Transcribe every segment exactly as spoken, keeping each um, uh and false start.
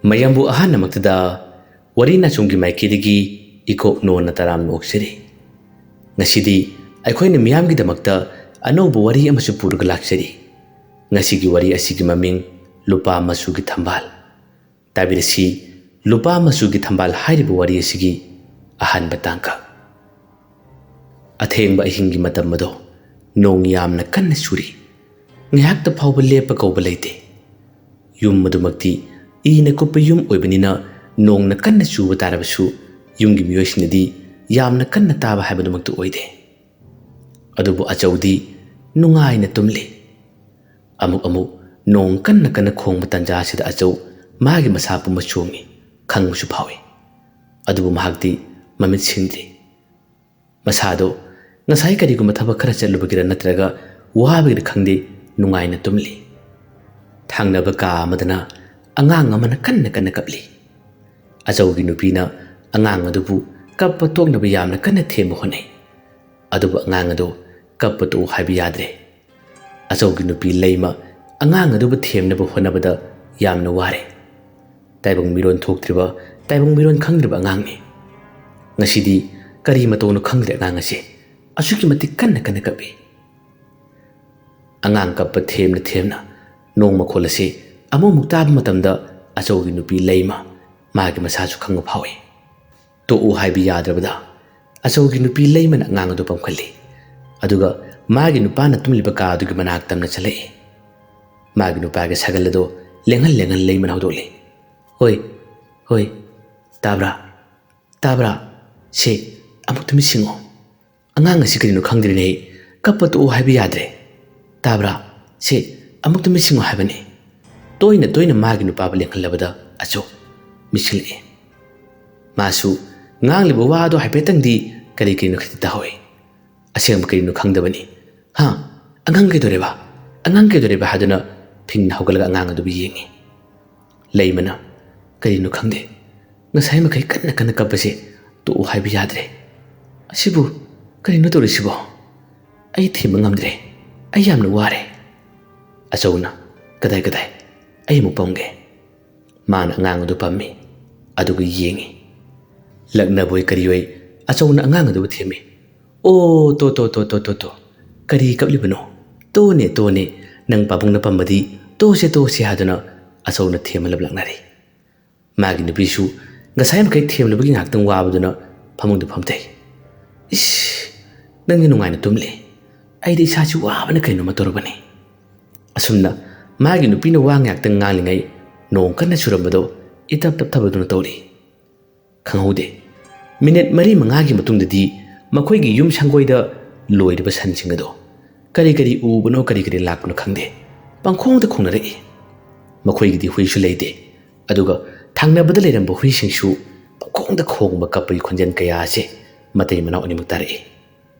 ꯃꯌꯥꯝꯕꯨ ꯑꯍꯥꯟꯕꯃꯛꯇꯗ ꯋꯥꯔꯤ ꯅꯥꯆꯣꯝꯒꯤ ꯃꯥꯏꯀꯩꯗꯒꯤ ꯏꯀꯣꯛ ꯅꯣꯟꯅ ꯇꯔꯥꯝꯅ ꯑꯣꯛꯆꯔꯤ꯫ ꯉꯁꯤꯗꯤ ꯑꯩꯈꯣꯏꯅ ꯃꯤꯌꯥꯝꯒꯤꯗꯃꯛꯇ ꯑꯅꯧꯕ ꯋꯥꯔꯤ ꯑꯃꯁꯨ ꯄꯨꯔꯒ ꯂꯥꯛꯆꯔꯤ꯫ ꯉꯁꯤꯒꯤ ꯋꯥꯔꯤ ꯑꯁꯤꯒꯤ ꯃꯃꯤꯡ ꯂꯨꯄꯥ ꯃꯆꯨꯒꯤ ꯊꯝꯕꯥꯜ꯫ ꯇꯥꯕꯤꯔꯁꯤ, ꯂꯨꯄꯥ ꯃꯆꯨꯒꯤ ꯊꯝꯕꯥꯜ ꯍꯥꯏꯔꯤꯕ ꯋꯥꯔꯤ ꯑꯁꯤꯒꯤ ꯑꯍꯥꯟꯕ ꯇꯥꯡꯀꯛ꯫ ꯑꯊꯦꯡꯕ ꯑꯍꯤꯡꯒꯤ ꯃꯇꯝ ꯑꯗꯣ ꯅꯣꯡ ꯌꯥꯝꯅ ꯀꯟꯅ ꯆꯨꯔꯤ꯫ ꯉꯥꯏꯍꯥꯛꯇ ꯐꯥꯎꯕ ꯂꯦꯞꯄ ꯀꯧꯕ ꯂꯩꯇꯦ꯫ ꯌꯨꯝ ꯑꯗꯨꯃꯛꯇꯤ ꯏꯅ ꯀꯨꯞꯄ ꯌꯨꯝ ꯑꯣꯏꯕꯅꯤꯅ ꯅꯣꯡꯅ ꯀꯟꯅ ꯆꯨꯕ ꯇꯥꯔꯕꯁꯨ ꯌꯨꯝꯒꯤ ꯃꯤꯑꯣꯏꯁꯤꯡꯅꯗꯤ ꯌꯥꯝꯅ ꯀꯟꯅ ꯇꯥꯕ ꯍꯥꯏꯕꯗꯨꯃꯛꯇꯤ ꯑꯣꯏꯗꯦ꯫ ꯑꯗꯨꯕꯨ ꯑꯆꯧꯗꯤ ꯅꯨꯡꯉꯥꯏꯅ ꯇꯨꯝꯂꯤ꯫ ꯑꯃꯨꯛ ꯑꯃꯨꯛ ꯅꯣꯡ ꯀꯟꯅ ꯀꯟꯅ ꯈꯣꯡꯕ ꯇꯥꯟꯖꯥ ꯑꯁꯤꯗ ꯑꯆꯧ ꯃꯥꯒꯤ ꯃꯁꯥ ꯄꯨꯝꯕ ꯆꯣꯡꯏ, ꯈꯪꯕꯁꯨ ꯐꯥꯎꯏ꯫ ꯑꯗꯨꯕꯨ ꯃꯍꯥꯛꯇꯤ ꯃꯃꯤꯠ ꯁꯤꯡꯗ꯭ꯔꯤ꯫ ꯃꯁꯥꯗꯣ ꯉꯁꯥꯏ ꯀꯔꯤꯒꯨꯝꯕ ꯊꯕꯛ ꯈꯔ ꯆꯠꯂꯨꯕꯒꯤꯔ ꯅꯠꯇ꯭ꯔꯒ ꯋꯥꯕꯒꯤꯔ ꯈꯪꯗꯦ, ꯅꯨꯡꯉꯥꯏꯅ ꯇꯨꯝꯂꯤ꯫ ꯊꯪꯅꯕ ꯀꯥ ꯑꯃꯗꯅ ꯑꯉꯥꯡ ꯑꯃꯅ ꯀꯟꯅ ꯀꯟꯅ ꯀꯞꯂꯤ꯫ ꯑꯆꯧꯒꯤ ꯅꯨꯄꯤꯅ ꯑꯉꯥꯡ ꯑꯗꯨꯕꯨ ꯀꯞꯄ ꯇꯣꯛꯅꯕ ꯌꯥꯝꯅ ꯀꯟꯅ ꯊꯦꯝꯕ ꯍꯣꯠꯅꯩ꯫ ꯑꯗꯨꯕꯨ ꯑꯉꯥꯡ ꯑꯗꯨ ꯀꯞꯄ ꯇꯣꯛꯎ ꯍꯥꯏꯕ ꯌꯥꯗ꯭ꯔꯦ꯫ ꯑꯆꯧꯒꯤ ꯅꯨꯄꯤ ꯂꯩꯃ ꯑꯉꯥꯡ ꯑꯗꯨꯕꯨ ꯊꯦꯝꯅꯕ ꯍꯣꯠꯅꯕꯗ ꯌꯥꯝꯅ ꯋꯥꯔꯦ꯫ ꯇꯥꯏꯕꯪ ꯃꯤꯔꯣꯟ ꯊꯣꯛꯇ꯭ꯔꯤꯕ, ꯇꯥꯏꯕꯪ ꯃꯤꯔꯣꯟ ꯈꯪꯗ꯭ꯔꯤꯕ ꯑꯉꯥꯡꯅꯤ꯫ ꯉꯁꯤꯗꯤ ꯀꯔꯤ ꯃꯇꯧꯅꯣ ꯈꯪꯗ꯭ꯔꯦ ꯑꯉꯥꯡ ꯑꯁꯦ꯫ ꯑꯁꯨꯛꯀꯤ ꯃꯇꯤꯛ ꯀꯟꯅ ꯀꯟꯅ ꯀꯞꯏ꯫ ꯑꯉꯥꯡ ꯀꯞꯄ ꯊꯦꯝꯅ ꯊꯦꯝꯅ ꯅꯣꯡ ꯃꯈꯣꯜ ꯑꯁꯤ ꯑꯃꯨꯛ ꯑꯃꯨꯛ ꯇꯥꯕ ꯃꯇꯝꯗ ꯑꯆꯧꯒꯤ ꯅꯨꯄꯤ ꯂꯩꯃ ꯃꯥꯒꯤ ꯃꯁꯥꯁꯨ ꯈꯪꯕ ꯐꯥꯎꯏ꯫ ꯇꯣꯛꯎ ꯍꯥꯏꯕ ꯌꯥꯗ꯭ꯔꯕꯗ ꯑꯆꯧꯒꯤ ꯅꯨꯄꯤ ꯂꯩꯃꯅ ꯑꯉꯥꯡ ꯑꯗꯨ ꯄꯝꯈꯠꯂꯤ꯫ ꯑꯗꯨꯒ ꯃꯥꯒꯤ ꯅꯨꯄꯥꯅ ꯇꯨꯝꯂꯤꯕ ꯀꯥ ꯑꯗꯨꯒꯤ ꯃꯅꯥꯛ ꯇꯝꯅ ꯆꯠꯂꯛꯏ꯫ ꯃꯥꯒꯤ ꯅꯨꯄꯥꯒꯤ ꯁꯥꯒꯜ ꯑꯗꯨ ꯂꯦꯡꯍꯟ ꯂꯦꯡꯍꯟ ꯂꯩꯃꯅ ꯍꯧꯗꯣꯛꯂꯤ꯫ "ꯍꯣꯏ, ꯍꯣꯏ, ꯇꯥꯕ꯭ꯔꯥ? ꯇꯥꯕ꯭ꯔꯥ? ꯁꯦ, ꯑꯃꯨꯛꯇ ꯃꯤꯠ ꯁꯤꯡꯉꯣ꯫ ꯑꯉꯥꯡ ꯑꯁꯤ ꯀꯔꯤꯅꯣ ꯈꯪꯗ꯭ꯔꯦꯅꯦ꯫ ꯀꯞꯄ ꯇꯣꯛꯎ ꯍꯥꯏꯕ ꯌꯥꯗ꯭ꯔꯦ꯫ ꯇꯥꯕ꯭ꯔꯥ? ꯁꯦ, ꯑꯃꯨꯛꯇ ꯃꯤꯠ ꯁꯤꯡꯉꯣ ꯍꯥꯏꯕꯅꯤ"꯫ ꯇꯣꯏꯅ ꯇꯣꯏꯅ ꯃꯥꯒꯤ ꯅꯨꯄꯥꯕꯨ ꯂꯦꯡꯍꯜꯂꯕꯗ ꯑꯆꯧ ꯃꯤꯠꯁꯤꯜꯂꯛꯏ꯫ ꯃꯥꯁꯨ ꯉꯥꯡꯂꯤꯕ ꯋꯥ ꯑꯗꯣ ꯍꯥꯏꯐꯦꯠꯇꯪꯗꯤ ꯀꯔꯤ ꯀꯔꯤꯅꯣ ꯈꯤꯇ ꯇꯥꯍꯧꯏ꯫ ꯑꯁꯦꯡꯕ ꯀꯔꯤꯅꯣ ꯈꯪꯗꯕꯅꯤ꯫ "ꯍꯥ? ꯑꯉꯥꯡ ꯀꯩꯗꯧꯔꯦꯕ? ꯑꯉꯥꯡ ꯀꯩꯗꯧꯔꯦꯕ?" ꯍꯥꯏꯗꯨꯅ ꯐꯤꯡꯅ ꯍꯧꯒꯠꯂꯒ ꯑꯉꯥꯡ ꯑꯗꯨꯕꯨ ꯌꯦꯡꯉꯤ꯫ ꯂꯩꯃꯅ, "ꯀꯔꯤꯅꯣ ꯈꯪꯗꯦ, ꯉꯁꯥꯏ ꯃꯈꯩ ꯀꯟꯅ ꯀꯟꯅ ꯀꯞꯄꯁꯦ ꯇꯣꯛꯎ ꯍꯥꯏꯕ ꯌꯥꯗ꯭ꯔꯦ꯫ ꯑꯁꯤꯕꯨ ꯀꯔꯤꯅꯣ ꯇꯧꯔꯤꯁꯤꯕꯣ? ꯑꯩ ꯊꯦꯝꯕ ꯉꯝꯗ꯭ꯔꯦ, ꯑꯩ ꯌꯥꯝꯅ ꯋꯥꯔꯦ"꯫ ꯑꯆꯧꯅ, "ꯀꯗꯥꯏ, ꯀꯗꯥꯏ? ꯑꯩ ꯑꯃꯨꯛ ꯄꯝꯒꯦ"꯫ ꯃꯥꯅ ꯑꯉꯥꯡ ꯑꯗꯨ ꯄꯝꯃꯤ, ꯑꯗꯨꯒ ꯌꯦꯡꯉꯤ꯫ ꯂꯛꯅꯕꯣꯏ ꯀꯔꯤꯑꯣꯏ ꯑꯆꯧꯅ ꯑꯉꯥꯡ ꯑꯗꯨꯕꯨ ꯊꯦꯝꯃꯤ꯫ "ꯑꯣ, ꯇꯣ, ꯇꯣ, ꯇꯣ, ꯇꯣ, ꯇꯣ, ꯇꯣ, ꯀꯔꯤ ꯀꯞꯂꯤꯕꯅꯣ? ꯇꯣꯅꯦ, ꯇꯣꯅꯦ, ꯅꯪ ꯄꯥꯕꯨꯡꯅ ꯄꯝꯕꯗꯤ ꯇꯣꯁꯦ, ꯇꯣꯁꯦ" ꯍꯥꯏꯗꯨꯅ ꯑꯆꯧꯅ ꯊꯦꯝꯃ ꯂꯞꯂꯛꯅꯔꯤ꯫ ꯃꯥꯒꯤ ꯅꯨꯄꯤꯁꯨ ꯉꯁꯥꯏ ꯃꯈꯩ ꯊꯦꯝꯂꯨꯕꯒꯤ ꯉꯥꯏꯍꯥꯛꯇꯪ ꯋꯥꯕꯗꯨꯅ ꯐꯃꯨꯡꯗ ꯐꯝꯊꯩ꯫ "ꯏꯁ, ꯅꯪꯗꯤ ꯅꯨꯡꯉꯥꯏꯅ ꯇꯨꯝꯂꯦ꯫ ꯑꯩꯗꯤ ꯏꯁꯥꯁꯤ ꯋꯥꯕꯅ ꯀꯩꯅꯣꯝꯃ ꯇꯧꯔꯕꯅꯤ"꯫ ꯑꯁꯨꯝꯅ ꯃꯥꯒꯤ ꯅꯨꯄꯤꯅ ꯋꯥ ꯉꯥꯏꯍꯥꯛꯇꯪ ꯉꯥꯡꯂꯤꯉꯩ ꯅꯣꯡ ꯀꯟꯅ ꯆꯨꯔꯝꯕꯗꯣ ꯏꯇꯞ ꯇꯞꯊꯕꯗꯨꯅ ꯇꯧꯔꯤ꯫ ꯈꯪꯍꯧꯗꯦ, ꯃꯤꯅꯤꯠ ꯃꯔꯤ ꯃꯉꯥꯒꯤ ꯃꯇꯨꯡꯗꯗꯤ ꯃꯈꯣꯏꯒꯤ ꯌꯨꯝ ꯁꯪꯒꯣꯏꯗ ꯂꯣꯏꯔꯤꯕ ꯁꯟꯁꯤꯡ ꯑꯗꯣ ꯀꯔꯤ ꯀꯔꯤ ꯎꯕꯅꯣ, ꯀꯔꯤ ꯀꯔꯤ ꯂꯥꯛꯄꯅꯣ ꯈꯪꯗꯦ, ꯄꯪꯈꯣꯡꯗ ꯈꯣꯡꯅꯔꯛꯏ꯫ ꯃꯈꯣꯏꯒꯤꯗꯤ ꯍꯨꯏꯁꯨ ꯂꯩꯇꯦ, ꯑꯗꯨꯒ ꯊꯪꯅꯕꯗ ꯂꯩꯔꯝꯕ ꯍꯨꯏꯁꯤꯡꯁꯨ ꯄꯪꯈꯣꯡꯗ ꯈꯣꯡꯕ, ꯀꯞꯄꯒꯤ ꯈꯣꯟꯖꯦꯜ ꯀꯌꯥ ꯑꯁꯤ ꯃꯇꯩ ꯃꯅꯥꯎ ꯑꯅꯤꯃꯛ ꯇꯥꯔꯛꯏ꯫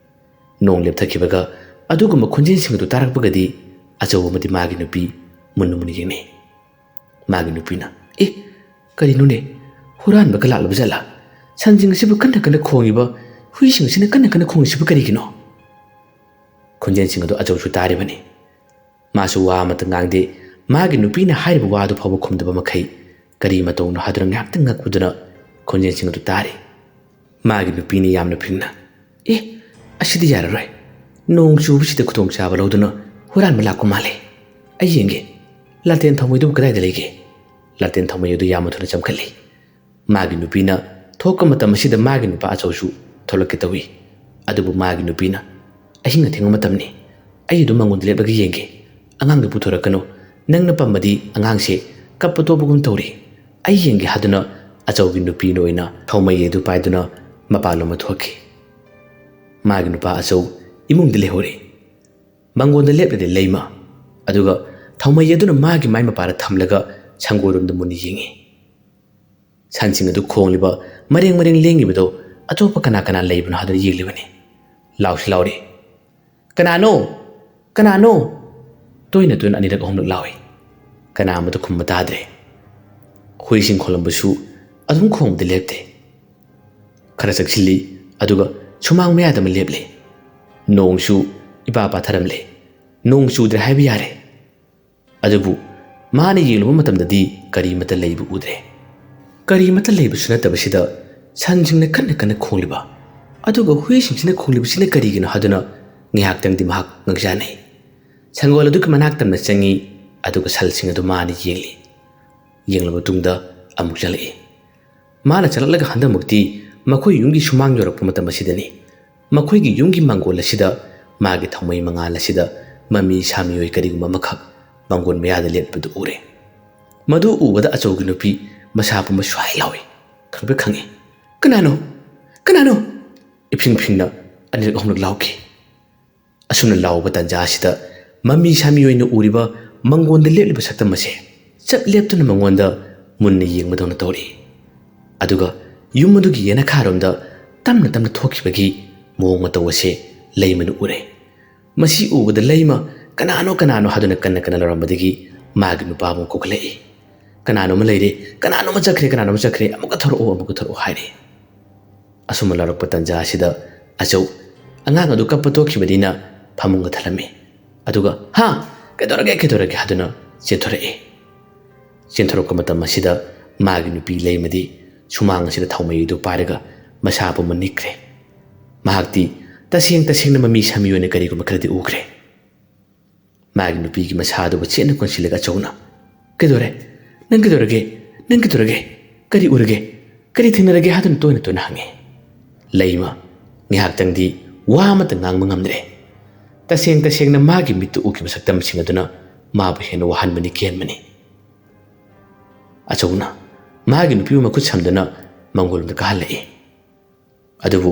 ꯅꯣꯡ ꯂꯦꯞꯊꯈꯤꯕꯒ ꯑꯗꯨꯒꯨꯝꯕ ꯈꯣꯟꯖꯦꯜꯁꯤꯡ ꯑꯗꯨ ꯇꯥꯔꯛꯄꯒꯗꯤ ꯑꯆꯧ ꯑꯃꯗꯤ ꯃꯥꯒꯤ ꯅꯨꯄꯤ ꯃꯨꯟꯅ ꯃꯨꯟꯅ ꯌꯦꯡꯅꯩ꯫ ꯃꯥꯒꯤ ꯅꯨꯄꯤꯅ, "ꯑꯦ, ꯀꯔꯤꯅꯣꯅꯦ? ꯍꯨꯔꯥꯟꯕꯒ ꯂꯥꯛꯂꯕ ꯖꯥꯠꯂꯥ? ꯁꯟꯁꯤꯡ ꯑꯁꯤꯕꯨ ꯀꯟꯅ ꯀꯟꯅ ꯈꯣꯡꯉꯤꯕ, ꯍꯨꯏꯁꯤꯡ ꯑꯁꯤꯅ ꯀꯟꯅ ꯀꯟꯅ ꯈꯣꯡꯉꯤꯁꯤꯕꯨ ꯀꯔꯤꯒꯤꯅꯣ?" ꯈꯣꯟꯖꯦꯜꯁꯤꯡ ꯑꯗꯨ ꯑꯆꯧꯁꯨ ꯇꯥꯔꯤꯕꯅꯤ꯫ ꯃꯥꯁꯨ ꯋꯥ ꯑꯃꯠꯇ ꯉꯥꯡꯗꯦ꯫ ꯃꯥꯒꯤ ꯅꯨꯄꯤꯅ ꯍꯥꯏꯔꯤꯕ ꯋꯥ ꯑꯗꯨ ꯐꯥꯎꯕ ꯈꯨꯝꯗꯕ ꯃꯈꯩ ꯀꯔꯤ ꯃꯇꯧꯅꯣ ꯍꯥꯏꯗꯨꯅ ꯉꯥꯏꯍꯥꯛꯇꯪ ꯉꯛꯄꯗꯨꯅ ꯈꯣꯟꯖꯦꯜꯁꯤꯡ ꯑꯗꯨ ꯇꯥꯔꯤ꯫ ꯃꯥꯒꯤ ꯅꯨꯄꯤꯅ ꯌꯥꯝꯅ ꯐꯤꯡꯅ, "ꯑꯦ, ꯑꯁꯤꯗꯤ ꯌꯥꯔꯔꯣꯏ꯫ ꯅꯣꯡ ꯆꯨꯕꯁꯤꯗ ꯈꯨꯗꯣꯡꯆꯥꯕ ꯂꯧꯗꯨꯅ ꯍꯨꯔꯥꯟꯕ ꯂꯥꯛꯄ ꯃꯥꯜꯂꯦ꯫ ꯑꯩ ꯌꯦꯡꯒꯦ, ꯂꯥꯇꯦꯟ ꯊꯥꯎꯃꯩꯗꯨꯕꯨ ꯀꯗꯥꯏꯗ ꯂꯩꯒꯦ?" ꯂꯥꯇꯦꯟ ꯊꯥꯎꯃꯩ ꯑꯗꯨ ꯌꯥꯝꯅ ꯊꯨꯅ ꯆꯪꯈꯠꯂꯤ꯫ ꯃꯥꯒꯤ ꯅꯨꯄꯤꯅ ꯊꯣꯛꯄ ꯃꯇꯝ ꯑꯁꯤꯗ ꯃꯥꯒꯤ ꯅꯨꯄꯥ ꯑꯆꯧꯁꯨ ꯊꯣꯛꯂꯛꯀꯦ ꯇꯧꯏ꯫ ꯑꯗꯨꯕꯨ ꯃꯥꯒꯤ ꯅꯨꯄꯤꯅ, "ꯑꯍꯤꯡ ꯑꯊꯦꯡꯕ ꯃꯇꯝꯅꯤ, ꯑꯩ ꯑꯗꯨꯝ ꯃꯉꯣꯟꯗ ꯂꯦꯞꯂꯒ ꯌꯦꯡꯒꯦ꯫ ꯑꯉꯥꯡꯗꯨ ꯄꯨꯊꯣꯔꯛꯀꯅꯨ꯫ ꯅꯪꯅ ꯄꯝꯃꯗꯤ ꯑꯉꯥꯡꯁꯦ ꯀꯞꯄ ꯇꯣꯛꯄꯒꯨꯝ ꯇꯧꯔꯤ꯫ ꯑꯩ ꯌꯦꯡꯒꯦ" ꯍꯥꯏꯗꯨꯅ ꯑꯆꯧꯒꯤ ꯅꯨꯄꯤꯅ ꯑꯣꯏꯅ ꯊꯥꯎꯃꯩ ꯑꯗꯨ ꯄꯥꯏꯗꯨꯅ ꯃꯄꯥꯟꯂꯣꯝꯗ ꯊꯣꯛꯈꯤ꯫ ꯃꯥꯒꯤ ꯅꯨꯄꯥ ꯑꯆꯧ ꯏꯃꯨꯡꯗ ꯂꯩꯍꯧꯔꯦ꯫ ꯃꯉꯣꯟꯗ ꯂꯦꯞꯂꯗꯤ ꯂꯩꯃ, ꯑꯗꯨꯒ ꯊꯥꯎꯃꯩ ꯑꯗꯨꯅ ꯃꯥꯒꯤ ꯃꯥꯏ ꯃꯄꯥꯗ ꯊꯝꯂꯒ ꯁꯪꯒꯣꯏꯔꯣꯝꯗ ꯃꯨꯟꯅ ꯌꯦꯡꯉꯤ꯫ ꯁꯟꯁꯤꯡ ꯑꯗꯨ ꯈꯣꯡꯂꯤꯕ, ꯃꯔꯦꯡ ꯃꯔꯦꯡ ꯂꯦꯡꯉꯤꯕꯗꯣ ꯑꯇꯣꯞꯄ ꯀꯅꯥ ꯀꯅꯥ ꯂꯩꯕꯅꯣ ꯍꯥꯏꯗꯨꯅ ꯌꯦꯡꯂꯤꯕꯅꯤ꯫ ꯂꯥꯎꯁꯨ ꯂꯥꯎꯔꯤ, "ꯀꯅꯥꯅꯣ? ꯀꯅꯥꯅꯣ?" ꯇꯣꯏꯅ ꯇꯣꯏꯅ ꯑꯅꯤꯔꯛ ꯑꯍꯨꯝꯂꯛ ꯂꯥꯎꯏ꯫ ꯀꯅꯥ ꯑꯃꯠꯇ ꯈꯨꯝꯕ ꯇꯥꯗ꯭ꯔꯦ꯫ ꯍꯨꯏꯁꯤꯡ ꯈꯣꯡꯂꯝꯕꯁꯨ ꯑꯗꯨꯝ ꯈꯣꯡꯕꯗꯤ ꯂꯦꯞꯇꯦ꯫ ꯈꯔ ꯆꯪꯁꯤꯜꯂꯤ, ꯑꯗꯨꯒ ꯁꯨꯃꯥꯡ ꯃꯌꯥꯗ ꯑꯃ ꯂꯦꯞꯂꯦ꯫ ꯅꯣꯡꯁꯨ ꯏꯄꯥ ꯄꯥꯊꯔꯝꯂꯦ꯫ ꯅꯣꯡ ꯆꯨꯗ꯭ꯔꯦ ꯍꯥꯏꯕ ꯌꯥꯔꯦ꯫ ꯑꯗꯨꯕꯨ ꯃꯥꯅ ꯌꯦꯡꯂꯨꯕ ꯃꯇꯝꯗꯗꯤ ꯀꯔꯤꯃꯠꯇ ꯂꯩꯕ ꯎꯗ꯭ꯔꯦ꯫ ꯀꯔꯤꯃꯠꯇ ꯂꯩꯕꯁꯨ ꯅꯠꯇꯕꯁꯤꯗ ꯁꯟꯁꯤꯡꯅ ꯀꯟꯅ ꯀꯟꯅ ꯈꯣꯡꯂꯤꯕ, ꯑꯗꯨꯒ ꯍꯨꯏꯁꯤꯡꯁꯤꯅ ꯈꯣꯡꯂꯤꯕꯁꯤꯅ ꯀꯔꯤꯒꯤꯅꯣ ꯍꯥꯏꯗꯨꯅ ꯉꯥꯏꯍꯥꯛꯇꯪꯗꯤ ꯃꯍꯥꯛ ꯉꯥꯡꯖꯥꯟꯅꯩ꯫ ꯁꯪꯒꯣꯜ ꯑꯗꯨꯒꯤ ꯃꯅꯥꯛ ꯇꯝꯅ ꯆꯪꯉꯤ, ꯑꯗꯨꯒ ꯁꯟꯁꯤꯡ ꯑꯗꯨ ꯃꯥꯅ ꯌꯦꯡꯂꯤ꯫ ꯌꯦꯡꯂꯕ ꯃꯇꯨꯡꯗ ꯑꯃꯨꯛ ꯆꯠꯂꯛꯏ꯫ ꯃꯥꯅ ꯆꯠꯂꯛꯂꯒ ꯍꯟꯗꯛꯃꯛꯇꯤ ꯃꯈꯣꯏ ꯌꯨꯝꯒꯤ ꯁꯨꯃꯥꯡ ꯌꯧꯔꯛꯄ ꯃꯇꯝ ꯑꯁꯤꯗꯅꯤ꯫ ꯃꯈꯣꯏꯒꯤ ꯌꯨꯝꯒꯤ ꯃꯥꯡꯒꯣꯜ ꯑꯁꯤꯗ ꯃꯥꯒꯤ ꯊꯥꯎꯃꯩ ꯃꯉꯥꯜ ꯑꯁꯤꯗ ꯃꯃꯤ ꯁꯥꯃꯤꯑꯣꯏ ꯀꯔꯤꯒꯨꯝꯕ ꯑꯃꯈꯛ ꯃꯥꯡꯒꯣꯜ ꯃꯌꯥꯗ ꯂꯦꯞꯄꯗꯨ ꯎꯔꯦ꯫ ꯃꯗꯨ ꯎꯕꯗ ꯑꯆꯧꯒꯤ ꯅꯨꯄꯤ ꯃꯁꯥ ꯄꯨꯝꯕ ꯁ꯭ꯋꯥꯏ ꯂꯥꯎꯏ꯫ ꯈꯪꯄ꯭ꯔꯦꯛ ꯈꯪꯉꯤ꯫ "ꯀꯅꯥꯅꯣ? ꯀꯅꯥꯅꯣ?" ꯏꯐꯤꯡ ꯐꯤꯡꯅ ꯑꯅꯤꯔꯛ ꯑꯍꯨꯝꯂꯛ ꯂꯥꯎꯈꯤ꯫ ꯑꯁꯨꯝꯅ ꯂꯥꯎꯕ ꯇꯥꯟꯖꯥ ꯑꯁꯤꯗ ꯃꯃꯤ ꯁꯥꯃꯤ ꯑꯣꯏꯅ ꯎꯔꯤꯕ ꯃꯪꯒꯣꯟꯗ ꯂꯦꯞꯂꯤꯕ ꯁꯛꯇꯝ ꯑꯁꯦ ꯆꯞ ꯂꯦꯞꯇꯨꯅ ꯃꯉꯣꯟꯗ ꯃꯨꯟꯅ ꯌꯦꯡꯕꯗꯧꯅ ꯇꯧꯔꯤ꯫ ꯑꯗꯨꯒ ꯌꯨꯝ ꯑꯗꯨꯒꯤ ꯌꯦꯅꯈꯥꯔꯣꯝꯗ ꯇꯞꯅ ꯇꯞꯅ ꯊꯣꯛꯈꯤꯕꯒꯤ ꯃꯑꯣꯡ ꯃꯇꯧ ꯑꯁꯦ ꯂꯩꯃꯅ ꯎꯔꯦ꯫ ꯃꯁꯤ ꯎꯕꯗ ꯂꯩꯃ "ꯀꯅꯥꯅꯣ, ꯀꯅꯥꯅꯣ?" ꯍꯥꯏꯗꯨꯅ ꯀꯟꯅ ꯀꯟꯅ ꯂꯥꯎꯔꯝꯕꯗꯒꯤ ꯃꯥꯒꯤ ꯅꯨꯄꯥꯕꯨ ꯀꯧꯈꯠꯂꯛꯏ꯫ "ꯀꯅꯥꯅꯣꯃ ꯂꯩꯔꯦ, ꯀꯅꯥꯅꯣꯃ ꯆꯠꯈ꯭ꯔꯦ, ꯀꯅꯥꯅꯣꯃ ꯆꯠꯈ꯭ꯔꯦ, ꯑꯃꯨꯛꯀ ꯊꯣꯔꯛꯑꯣ, ꯑꯃꯨꯛꯀ ꯊꯣꯔꯛꯑꯣ" ꯍꯥꯏꯔꯦ꯫ ꯑꯁꯨꯝꯅ ꯂꯥꯎꯔꯛꯄ ꯇꯥꯟꯖꯥ ꯑꯁꯤꯗ ꯑꯆꯧ, ꯑꯉꯥꯡ ꯑꯗꯨ ꯀꯞꯄ ꯇꯣꯛꯈꯤꯕꯅꯤꯅ ꯐꯃꯨꯡꯗ ꯊꯝꯂꯝꯃꯤ꯫ ꯑꯗꯨꯒ "ꯍꯥ? ꯀꯩꯗꯧꯔꯒꯦ, ꯀꯩꯗꯧꯔꯒꯦ?" ꯍꯥꯏꯗꯨꯅ ꯆꯦꯟꯊꯣꯔꯛꯏ꯫ ꯆꯦꯟꯊꯣꯔꯛꯄ ꯃꯇꯝ ꯑꯁꯤꯗ ꯃꯥꯒꯤ ꯅꯨꯄꯤ ꯂꯩꯃꯗꯤ ꯁꯨꯃꯥꯡ ꯑꯁꯤꯗ ꯊꯥꯎꯃꯩ ꯑꯗꯨ ꯄꯥꯏꯔꯒ ꯃꯁꯥ ꯄꯨꯝꯕ ꯅꯤꯛꯈ꯭ꯔꯦ꯫ ꯃꯍꯥꯛꯇꯤ ꯇꯁꯦꯡ ꯇꯁꯦꯡꯅ ꯃꯃꯤ ꯁꯥꯃꯤ ꯑꯣꯏꯅ ꯀꯔꯤꯒꯨꯝꯕ ꯈꯔꯗꯤ ꯎꯈ꯭ꯔꯦ꯫ ꯃꯥꯒꯤ ꯅꯨꯄꯤꯒꯤ ꯃꯁꯥ ꯑꯗꯨꯕꯨ ꯆꯦꯠꯅ ꯀꯣꯟꯁꯤꯜꯂꯒ ꯑꯆꯧꯅ, "ꯀꯩꯗꯧꯔꯦ? ꯅꯪ ꯀꯩꯗꯧꯔꯒꯦ? ꯅꯪ ꯀꯩꯗꯧꯔꯒꯦ? ꯀꯔꯤ ꯎꯔꯒꯦ? ꯀꯔꯤ ꯊꯦꯡꯅꯔꯒꯦ?" ꯍꯥꯏꯗꯨꯅ ꯇꯣꯏꯅ ꯇꯣꯏꯅ ꯍꯪꯉꯤ꯫ ꯂꯩꯃ ꯉꯥꯏꯍꯥꯛꯇꯪꯗꯤ ꯋꯥ ꯑꯃꯠꯇ ꯉꯥꯡꯕ ꯉꯝꯗ꯭ꯔꯦ꯫ ꯇꯁꯦꯡ ꯇꯁꯦꯡꯅ ꯃꯥꯒꯤ ꯃꯤꯠꯇ ꯎꯈꯤꯕ ꯁꯛꯇꯝꯁꯤꯡ ꯑꯗꯨꯅ ꯃꯥꯕꯨ ꯍꯦꯟꯅ ꯋꯥꯍꯟꯕꯅꯤ, ꯀꯤꯍꯟꯕꯅꯤ꯫ ꯑꯆꯧꯅ ꯃꯥꯒꯤ ꯅꯨꯄꯤꯕꯨ ꯃꯈꯨꯠ ꯁꯝꯗꯨꯅ ꯃꯪꯒꯣꯜꯂꯣꯝꯗ ꯀꯥꯍꯜꯂꯛꯏ꯫ ꯑꯗꯨꯕꯨ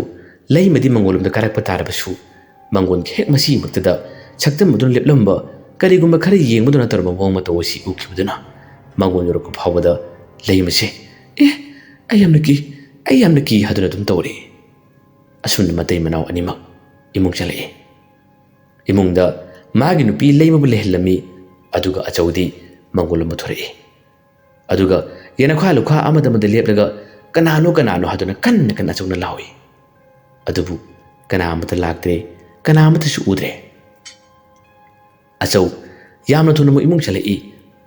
ꯂꯩꯃꯗꯤ ꯃꯪꯒꯣꯜꯂꯣꯝꯗ ꯀꯥꯔꯛꯄ ꯇꯥꯔꯕꯁꯨ, ꯃꯪꯒꯣꯜꯒꯤ ꯍꯦꯛ ꯃꯁꯤꯒꯤ ꯃꯛꯇꯗ ꯁꯛꯇꯝ ꯑꯗꯨꯅ ꯂꯦꯞꯂꯝꯕ, ꯀꯔꯤꯒꯨꯝꯕ ꯈꯔ ꯌꯦꯡꯕꯗꯧꯅ ꯇꯧꯔꯝꯕ ꯃꯑꯣꯡ ꯃꯇꯧ ꯑꯁꯤ ꯎꯈꯤꯕꯗꯨꯅ ꯃꯪꯒꯣꯜ ꯌꯧꯔꯛꯄ ꯐꯥꯎꯕꯗ ꯂꯩꯃꯁꯦ, "ꯑꯦ, ꯑꯩ ꯌꯥꯝꯅ ꯀꯤ, ꯑꯩ ꯌꯥꯝꯅ ꯀꯤ" ꯍꯥꯏꯗꯨꯅ ꯑꯗꯨꯝ ꯇꯧꯔꯤ꯫ ꯑꯁꯨꯝꯅ ꯃꯇꯩ ꯃꯅꯥꯎ ꯑꯅꯤꯃꯛ ꯏꯃꯨꯡ ꯆꯪꯂꯛꯏ꯫ ꯏꯃꯨꯡꯗ ꯃꯥꯒꯤ ꯅꯨꯄꯤ ꯂꯩꯃꯕꯨ ꯂꯩꯍꯜꯂꯝꯃꯤ, ꯑꯗꯨꯒ ꯑꯆꯧꯗꯤ ꯃꯪꯒꯣꯜꯂꯣꯝꯗ ꯊꯣꯔꯛꯏ꯫ ꯑꯗꯨꯒ ꯌꯦꯅꯈꯥ ꯂꯨꯈꯥ ꯑꯃꯗ ꯑꯃꯗ ꯂꯦꯞꯂꯒ "ꯀꯅꯥꯅꯣ, ꯀꯅꯥꯅꯣ?" ꯍꯥꯏꯗꯨꯅ ꯀꯟꯅ ꯀꯟꯅ ꯑꯆꯧꯅ ꯂꯥꯎꯏ꯫ ꯑꯗꯨꯕꯨ ꯀꯅꯥ ꯑꯃꯠꯇ ꯂꯥꯛꯇ꯭ꯔꯦ, ꯀꯅꯥ ꯑꯃꯠꯇꯁꯨ ꯎꯗ꯭ꯔꯦ꯫ ꯑꯆꯧ ꯌꯥꯝꯅ ꯊꯨꯅ ꯑꯃꯨꯛ ꯏꯃꯨꯡ ꯆꯪꯂꯛꯏ꯫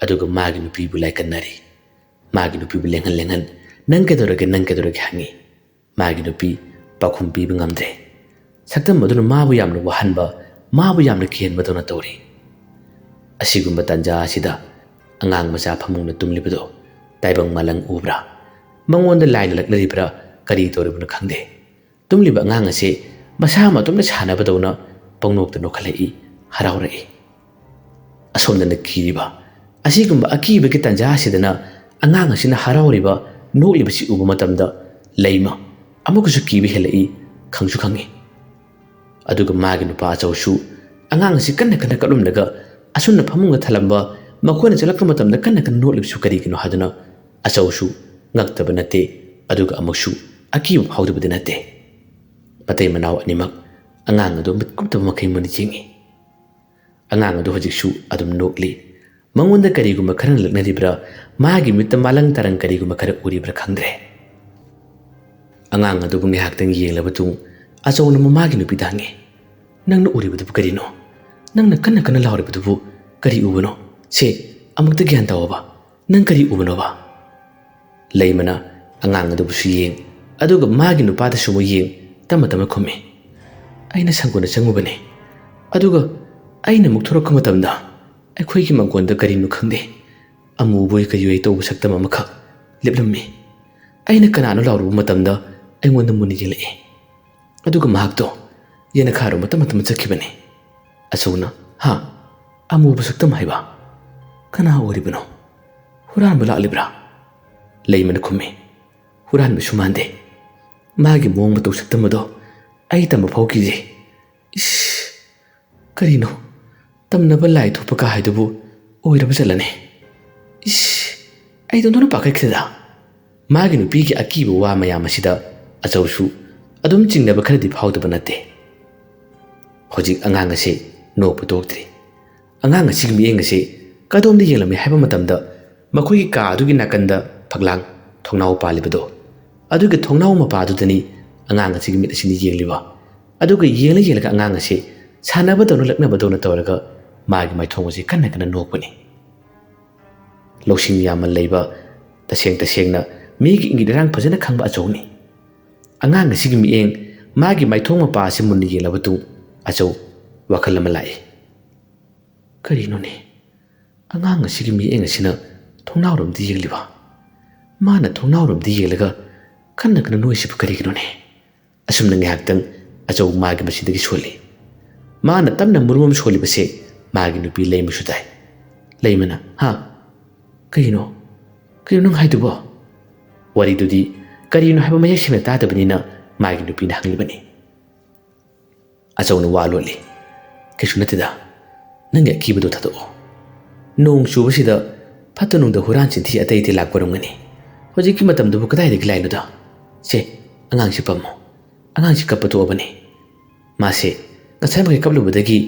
ꯑꯗꯨꯒ ꯃꯥꯒꯤ ꯅꯨꯄꯤꯕꯨ ꯂꯥꯏꯀꯠꯅꯔꯤ꯫ ꯃꯥꯒꯤ ꯅꯨꯄꯤꯕꯨ ꯂꯦꯡꯍꯟ ꯂꯦꯡꯍꯟ, "ꯅꯪ ꯀꯩꯗꯧꯔꯒꯦ, ꯅꯪ ꯀꯩꯗꯧꯔꯒꯦ?" ꯍꯪꯉꯤ꯫ ꯃꯥꯒꯤ ꯅꯨꯄꯤ ꯄꯥꯎꯈꯨꯝ ꯄꯤꯕ ꯉꯝꯗ꯭ꯔꯦ꯫ ꯁꯛꯇꯝ ꯑꯗꯨꯅ ꯃꯥꯕꯨ ꯌꯥꯝꯅ ꯋꯥꯍꯟꯕ, ꯃꯥꯕꯨ ꯌꯥꯝꯅ ꯀꯤꯍꯟꯕꯗꯧꯅ ꯇꯧꯔꯤ꯫ ꯑꯁꯤꯒꯨꯝꯕ ꯇꯥꯟꯖꯥ ꯑꯁꯤꯗ ꯑꯉꯥꯡ ꯃꯆꯥ ꯐꯃꯨꯡꯗ ꯇꯨꯝꯂꯤꯕꯗꯣ ꯇꯥꯏꯕꯪ ꯃꯥꯂꯪ ꯎꯕ꯭ꯔꯥ? ꯃꯉꯣꯟꯗ ꯂꯥꯏꯅ ꯂꯛꯅꯔꯤꯕ꯭ꯔꯥ, ꯀꯔꯤ ꯇꯧꯔꯤꯕꯅꯣ ꯈꯪꯗꯦ꯫ ꯇꯨꯝꯂꯤꯕ ꯑꯉꯥꯡ ꯑꯁꯤ ꯃꯁꯥ ꯃꯇꯣꯝꯇ ꯁꯥꯟꯅꯕꯗꯧꯅ ꯄꯪꯅꯣꯛꯇ ꯅꯣꯛꯈꯠꯂꯛꯏ, ꯍꯔꯥꯎꯔꯛꯏ꯫ ꯑꯁꯣꯝꯗꯅ ꯀꯤꯔꯤꯕ, ꯑꯁꯤꯒꯨꯝꯕ ꯑꯀꯤꯕꯒꯤ ꯇꯥꯟꯖꯥ ꯑꯁꯤꯗꯅ ꯑꯉꯥꯡ ꯑꯁꯤꯅ ꯍꯔꯥꯎꯔꯤꯕ, ꯅꯣꯛꯂꯤꯕꯁꯤ ꯎꯕ ꯃꯇꯝꯗ ꯂꯩꯃ ꯑꯃꯨꯛꯀꯁꯨ ꯀꯤꯕ ꯍꯦꯜꯂꯛꯏ, ꯈꯪꯁꯨ ꯈꯪꯉꯤ꯫ ꯑꯗꯨꯒ ꯃꯥꯒꯤ ꯅꯨꯄꯥ ꯑꯆꯧꯁꯨ ꯑꯉꯥꯡ ꯑꯁꯤ ꯀꯟꯅ ꯀꯟꯅ ꯀꯞꯂꯝꯂꯒ ꯑꯁꯨꯝꯅ ꯐꯃꯨꯡꯗ ꯊꯜꯂꯝꯕ ꯃꯈꯣꯏꯅ ꯆꯠꯂꯛꯄ ꯃꯇꯝꯗ ꯀꯟꯅ ꯀꯟꯅ ꯅꯣꯛꯂꯤꯕꯁꯨ ꯀꯔꯤꯒꯤꯅꯣ ꯍꯥꯏꯗꯨꯅ ꯑꯆꯧꯁꯨ ꯉꯛꯇꯕ ꯅꯠꯇꯦ, ꯑꯗꯨꯒ ꯑꯃꯨꯛꯁꯨ ꯑꯀꯤꯕ ꯐꯥꯎꯗꯕꯗꯤ ꯅꯠꯇꯦ꯫ ꯃꯇꯩ ꯃꯅꯥꯎ ꯑꯅꯤꯃꯛ ꯑꯉꯥꯡ ꯑꯗꯨ ꯃꯤꯠ ꯀꯨꯞꯇꯕ ꯃꯈꯩ ꯃꯨꯟꯅ ꯌꯦꯡꯉꯤ꯫ ꯑꯉꯥꯡ ꯑꯗꯨ ꯍꯧꯖꯤꯛꯁꯨ ꯑꯗꯨꯝ ꯅꯣꯛꯂꯤ꯫ ꯃꯉꯣꯟꯗ ꯀꯔꯤꯒꯨꯝꯕ ꯈꯔꯅ ꯂꯛꯅꯔꯤꯕ꯭ꯔꯥ, ꯃꯥꯒꯤ ꯃꯤꯠꯇ ꯃꯥꯂꯪ ꯇꯥꯔꯪ ꯀꯔꯤꯒꯨꯝꯕ ꯈꯔ ꯎꯔꯤꯕ꯭ꯔꯥ ꯈꯪꯗ꯭ꯔꯦ꯫ ꯑꯉꯥꯡ ꯑꯗꯨꯕꯨ ꯉꯥꯏꯍꯥꯛꯇꯪ ꯌꯦꯡꯂꯕ ꯇꯨꯡ ꯑꯆꯧꯅ ꯃꯃꯥꯒꯤ ꯅꯨꯄꯤꯗ ꯍꯪꯉꯤ, "ꯅꯪꯅ ꯎꯔꯤꯕꯗꯨꯕꯨ ꯀꯔꯤꯅꯣ? ꯅꯪꯅ ꯀꯟꯅ ꯀꯟꯅ ꯂꯥꯎꯔꯤꯕꯗꯨꯕꯨ ꯀꯔꯤ ꯎꯕꯅꯣ? ꯁꯦ, ꯑꯃꯨꯛꯇ ꯒ꯭ꯌꯥꯟ ꯇꯧꯑꯣꯕ꯫ ꯅꯪ ꯀꯔꯤ ꯎꯕꯅꯣꯕ?" ꯂꯩꯃꯅ ꯑꯉꯥꯡ ꯑꯗꯨꯕꯨꯁꯨ ꯌꯦꯡ, ꯑꯗꯨꯒ ꯃꯥꯒꯤ ꯅꯨꯄꯥꯗꯁꯨ ꯑꯃꯨꯛ ꯌꯦꯡ, ꯇꯞꯅ ꯇꯞꯅ ꯈꯨꯝꯃꯤ, "ꯑꯩꯅ ꯁꯪꯒꯣꯟꯗ ꯆꯪꯉꯨꯕꯅꯤ꯫ ꯑꯗꯨꯒ ꯑꯩꯅ ꯑꯃꯨꯛ ꯊꯣꯔꯛꯄ ꯃꯇꯝꯗ ꯑꯩꯈꯣꯏꯒꯤ ꯃꯪꯒꯣꯟꯗ ꯀꯔꯤꯅꯣ ꯈꯪꯗꯦ, ꯑꯃꯨꯕꯣꯏ ꯀꯩꯑꯣꯏ ꯇꯧꯕ ꯁꯛꯇꯝ ꯑꯃꯈꯛ ꯂꯦꯞꯂꯝꯃꯤ꯫ ꯑꯩꯅ ꯀꯅꯥꯅꯣ ꯂꯥꯎꯔꯨꯕ ꯃꯇꯝꯗ ꯑꯩꯉꯣꯟꯗ ꯃꯨꯟꯅ ꯌꯦꯡꯂꯛꯏ꯫ ꯑꯗꯨꯒ ꯃꯍꯥꯛꯇꯣ ꯌꯦꯅꯈꯥꯔꯣꯝ ꯃꯇꯝ ꯃꯇꯝ ꯆꯠꯈꯤꯕꯅꯤ꯫" ꯑꯆꯧꯅ, "ꯍꯥ? ꯑꯃꯨꯕ ꯁꯛꯇꯝ ꯍꯥꯏꯕ? ꯀꯅꯥ ꯑꯣꯏꯔꯤꯕꯅꯣ? ꯍꯨꯔꯥꯟꯕ ꯂꯥꯛꯂꯤꯕ꯭ꯔꯥ?" ꯂꯩꯃꯅ ꯈꯨꯝꯃꯤ, "ꯍꯨꯔꯥꯟꯕꯁꯨ ꯃꯥꯟꯗꯦ꯫ ꯃꯥꯒꯤ ꯃꯑꯣꯡ ꯃꯇꯧ ꯁꯛꯇꯝ ꯑꯗꯣ ꯑꯩ ꯇꯝꯕ ꯐꯥꯎ ꯀꯤꯖꯩ꯫ ꯏꯁ! ꯀꯔꯤꯅꯣ? ꯇꯝꯅꯕ ꯂꯥꯏ ꯊꯣꯛꯄ ꯀꯥ ꯍꯥꯏꯗꯨꯕꯨ ꯑꯣꯏꯔꯕ ꯆꯠꯂꯅꯤ꯫ ꯏꯁ! ꯑꯩꯗꯣ ꯅꯣꯏꯅ ꯄꯥꯈꯠꯈ꯭ꯔꯦꯗ꯫" ꯃꯥꯒꯤ ꯅꯨꯄꯤꯒꯤ ꯑꯀꯤꯕ ꯋꯥ ꯃꯌꯥꯝ ꯑꯁꯤꯗ ꯑꯆꯧꯁꯨ ꯑꯗꯨꯝ ꯆꯤꯡꯅꯕ ꯈꯔꯗꯤ ꯐꯥꯎꯗꯕ ꯅꯠꯇꯦ꯫ ꯍꯧꯖꯤꯛ ꯑꯉꯥꯡ ꯑꯁꯤ ꯅꯣꯛꯄ ꯇꯣꯛꯇ꯭ꯔꯤ꯫ ꯑꯉꯥꯡ ꯑꯁꯤꯒꯤ ꯃꯤꯠꯌꯦꯡ ꯑꯁꯤ ꯀꯗꯣꯝꯗ ꯌꯦꯡꯂꯝꯃꯤ ꯍꯥꯏꯕ ꯃꯇꯝꯗ, ꯃꯈꯣꯏꯒꯤ ꯀꯥ ꯑꯗꯨꯒꯤ ꯅꯥꯀꯟꯗ ꯐꯛꯂꯥꯡ ꯊꯣꯡꯅꯥꯎ ꯄꯥꯜꯂꯤꯕꯗꯣ, ꯑꯗꯨꯒꯤ ꯊꯣꯡꯅꯥꯎ ꯃꯄꯥꯗꯨꯗꯅꯤ ꯑꯉꯥꯡ ꯑꯁꯤꯒꯤ ꯃꯤꯠ ꯑꯁꯤꯅ ꯌꯦꯡꯂꯤꯕ꯫ ꯑꯗꯨꯒ ꯌꯦꯡꯂ ꯌꯦꯡꯂꯒ ꯑꯉꯥꯡ ꯑꯁꯤ ꯁꯥꯟꯅꯕꯗꯧꯅ ꯂꯛꯅꯕꯗꯧꯅ ꯇꯧꯔꯒ ꯃꯥꯒꯤ ꯃꯥꯏꯊꯣꯡ ꯑꯁꯤ ꯀꯟꯅ ꯀꯟꯅ ꯅꯣꯛꯄꯅꯤ꯫ ꯂꯧꯁꯤꯡ ꯌꯥꯝꯅ ꯂꯩꯕ, ꯇꯁꯦꯡ ꯇꯁꯦꯡꯅ ꯃꯤꯒꯤ ꯏꯪꯒꯤꯠ ꯏꯔꯥꯡ ꯐꯖꯅ ꯈꯪꯕ ꯑꯆꯧꯅꯤ꯫ ꯑꯉꯥꯡ ꯑꯁꯤꯒꯤ ꯃꯤꯠꯌꯦꯡ, ꯃꯥꯒꯤ ꯃꯥꯏꯊꯣꯡ ꯃꯄꯥ ꯑꯁꯤ ꯃꯨꯟꯅ ꯌꯦꯡꯂꯕ ꯃꯇꯨꯡ ꯑꯆꯧ ꯋꯥꯈꯜ ꯑꯃ ꯂꯥꯛꯏ꯫ "ꯀꯔꯤꯅꯣꯅꯦ? ꯑꯉꯥꯡ ꯑꯁꯤꯒꯤ ꯃꯤꯠꯌꯦꯡ ꯑꯁꯤꯅ ꯊꯣꯡꯅꯥꯎꯔꯣꯝꯗ ꯌꯦꯡꯂꯤꯕ? ꯃꯥꯅ ꯊꯣꯡꯅꯥꯎꯔꯣꯝꯗ ꯌꯦꯡꯂꯒ ꯀꯟꯅ ꯀꯟꯅ ꯅꯣꯛꯏꯁꯤꯕꯨ ꯀꯔꯤꯒꯤꯅꯣꯅꯦ?" ꯑꯁꯨꯝꯅ ꯉꯥꯏꯍꯥꯛꯇꯪ ꯑꯆꯧ ꯃꯥꯒꯤ ꯃꯆꯤꯟꯗꯒꯤ ꯁꯣꯜꯂꯤ꯫ ꯃꯥꯅ ꯇꯞꯅ ꯃꯔꯨꯝ ꯑꯃ ꯁꯣꯜꯂꯤꯕꯁꯦ ꯃꯥꯒꯤ ꯅꯨꯄꯤ ꯂꯩꯃꯁꯨ ꯇꯥꯏ꯫ ꯂꯩꯃꯅ, "ꯍꯥ? ꯀꯩꯅꯣ? ꯀꯩꯅꯣ ꯅꯪ ꯍꯥꯏꯗꯨꯕꯣ?" ꯋꯥꯔꯤꯗꯨꯗꯤ ꯀꯔꯤꯅꯣ ꯍꯥꯏꯕ ꯃꯌꯦꯛ ꯁꯦꯡꯅ ꯇꯥꯗꯕꯅꯤꯅ ꯃꯥꯒꯤ ꯅꯨꯄꯤꯅ ꯍꯪꯂꯤꯕꯅꯤ꯫ ꯑꯆꯧꯅ ꯋꯥ ꯂꯣꯠꯂꯤ꯫ "ꯀꯩꯁꯨ ꯅꯠꯇꯦꯗ, ꯅꯪꯒꯤ ꯑꯀꯤꯕꯗꯣ ꯊꯥꯗꯣꯛꯑꯣ꯫ ꯅꯣꯡ ꯆꯨꯕꯁꯤꯗ ꯐꯠꯇ ꯅꯨꯡꯗ ꯍꯨꯔꯥꯟ ꯆꯤꯟꯊꯤ ꯑꯇꯩ ꯑꯇꯩ ꯂꯥꯛꯄ ꯑꯣꯏꯔꯝꯒꯅꯤ꯫ ꯍꯧꯖꯤꯛꯀꯤ ꯃꯇꯝꯗꯨꯕꯨ ꯀꯗꯥꯏꯗꯒꯤ ꯂꯥꯛꯏꯅꯣꯗ? ꯁꯦ, ꯑꯉꯥꯡꯁꯤ ꯄꯝꯃꯣ꯫ ꯑꯉꯥꯡꯁꯤ ꯀꯞꯄ ꯇꯣꯛꯑꯕꯅꯤ꯫ ꯃꯥꯁꯦ ꯉꯁꯥꯏ ꯃꯈꯩ ꯀꯞꯂꯨꯕꯗꯒꯤ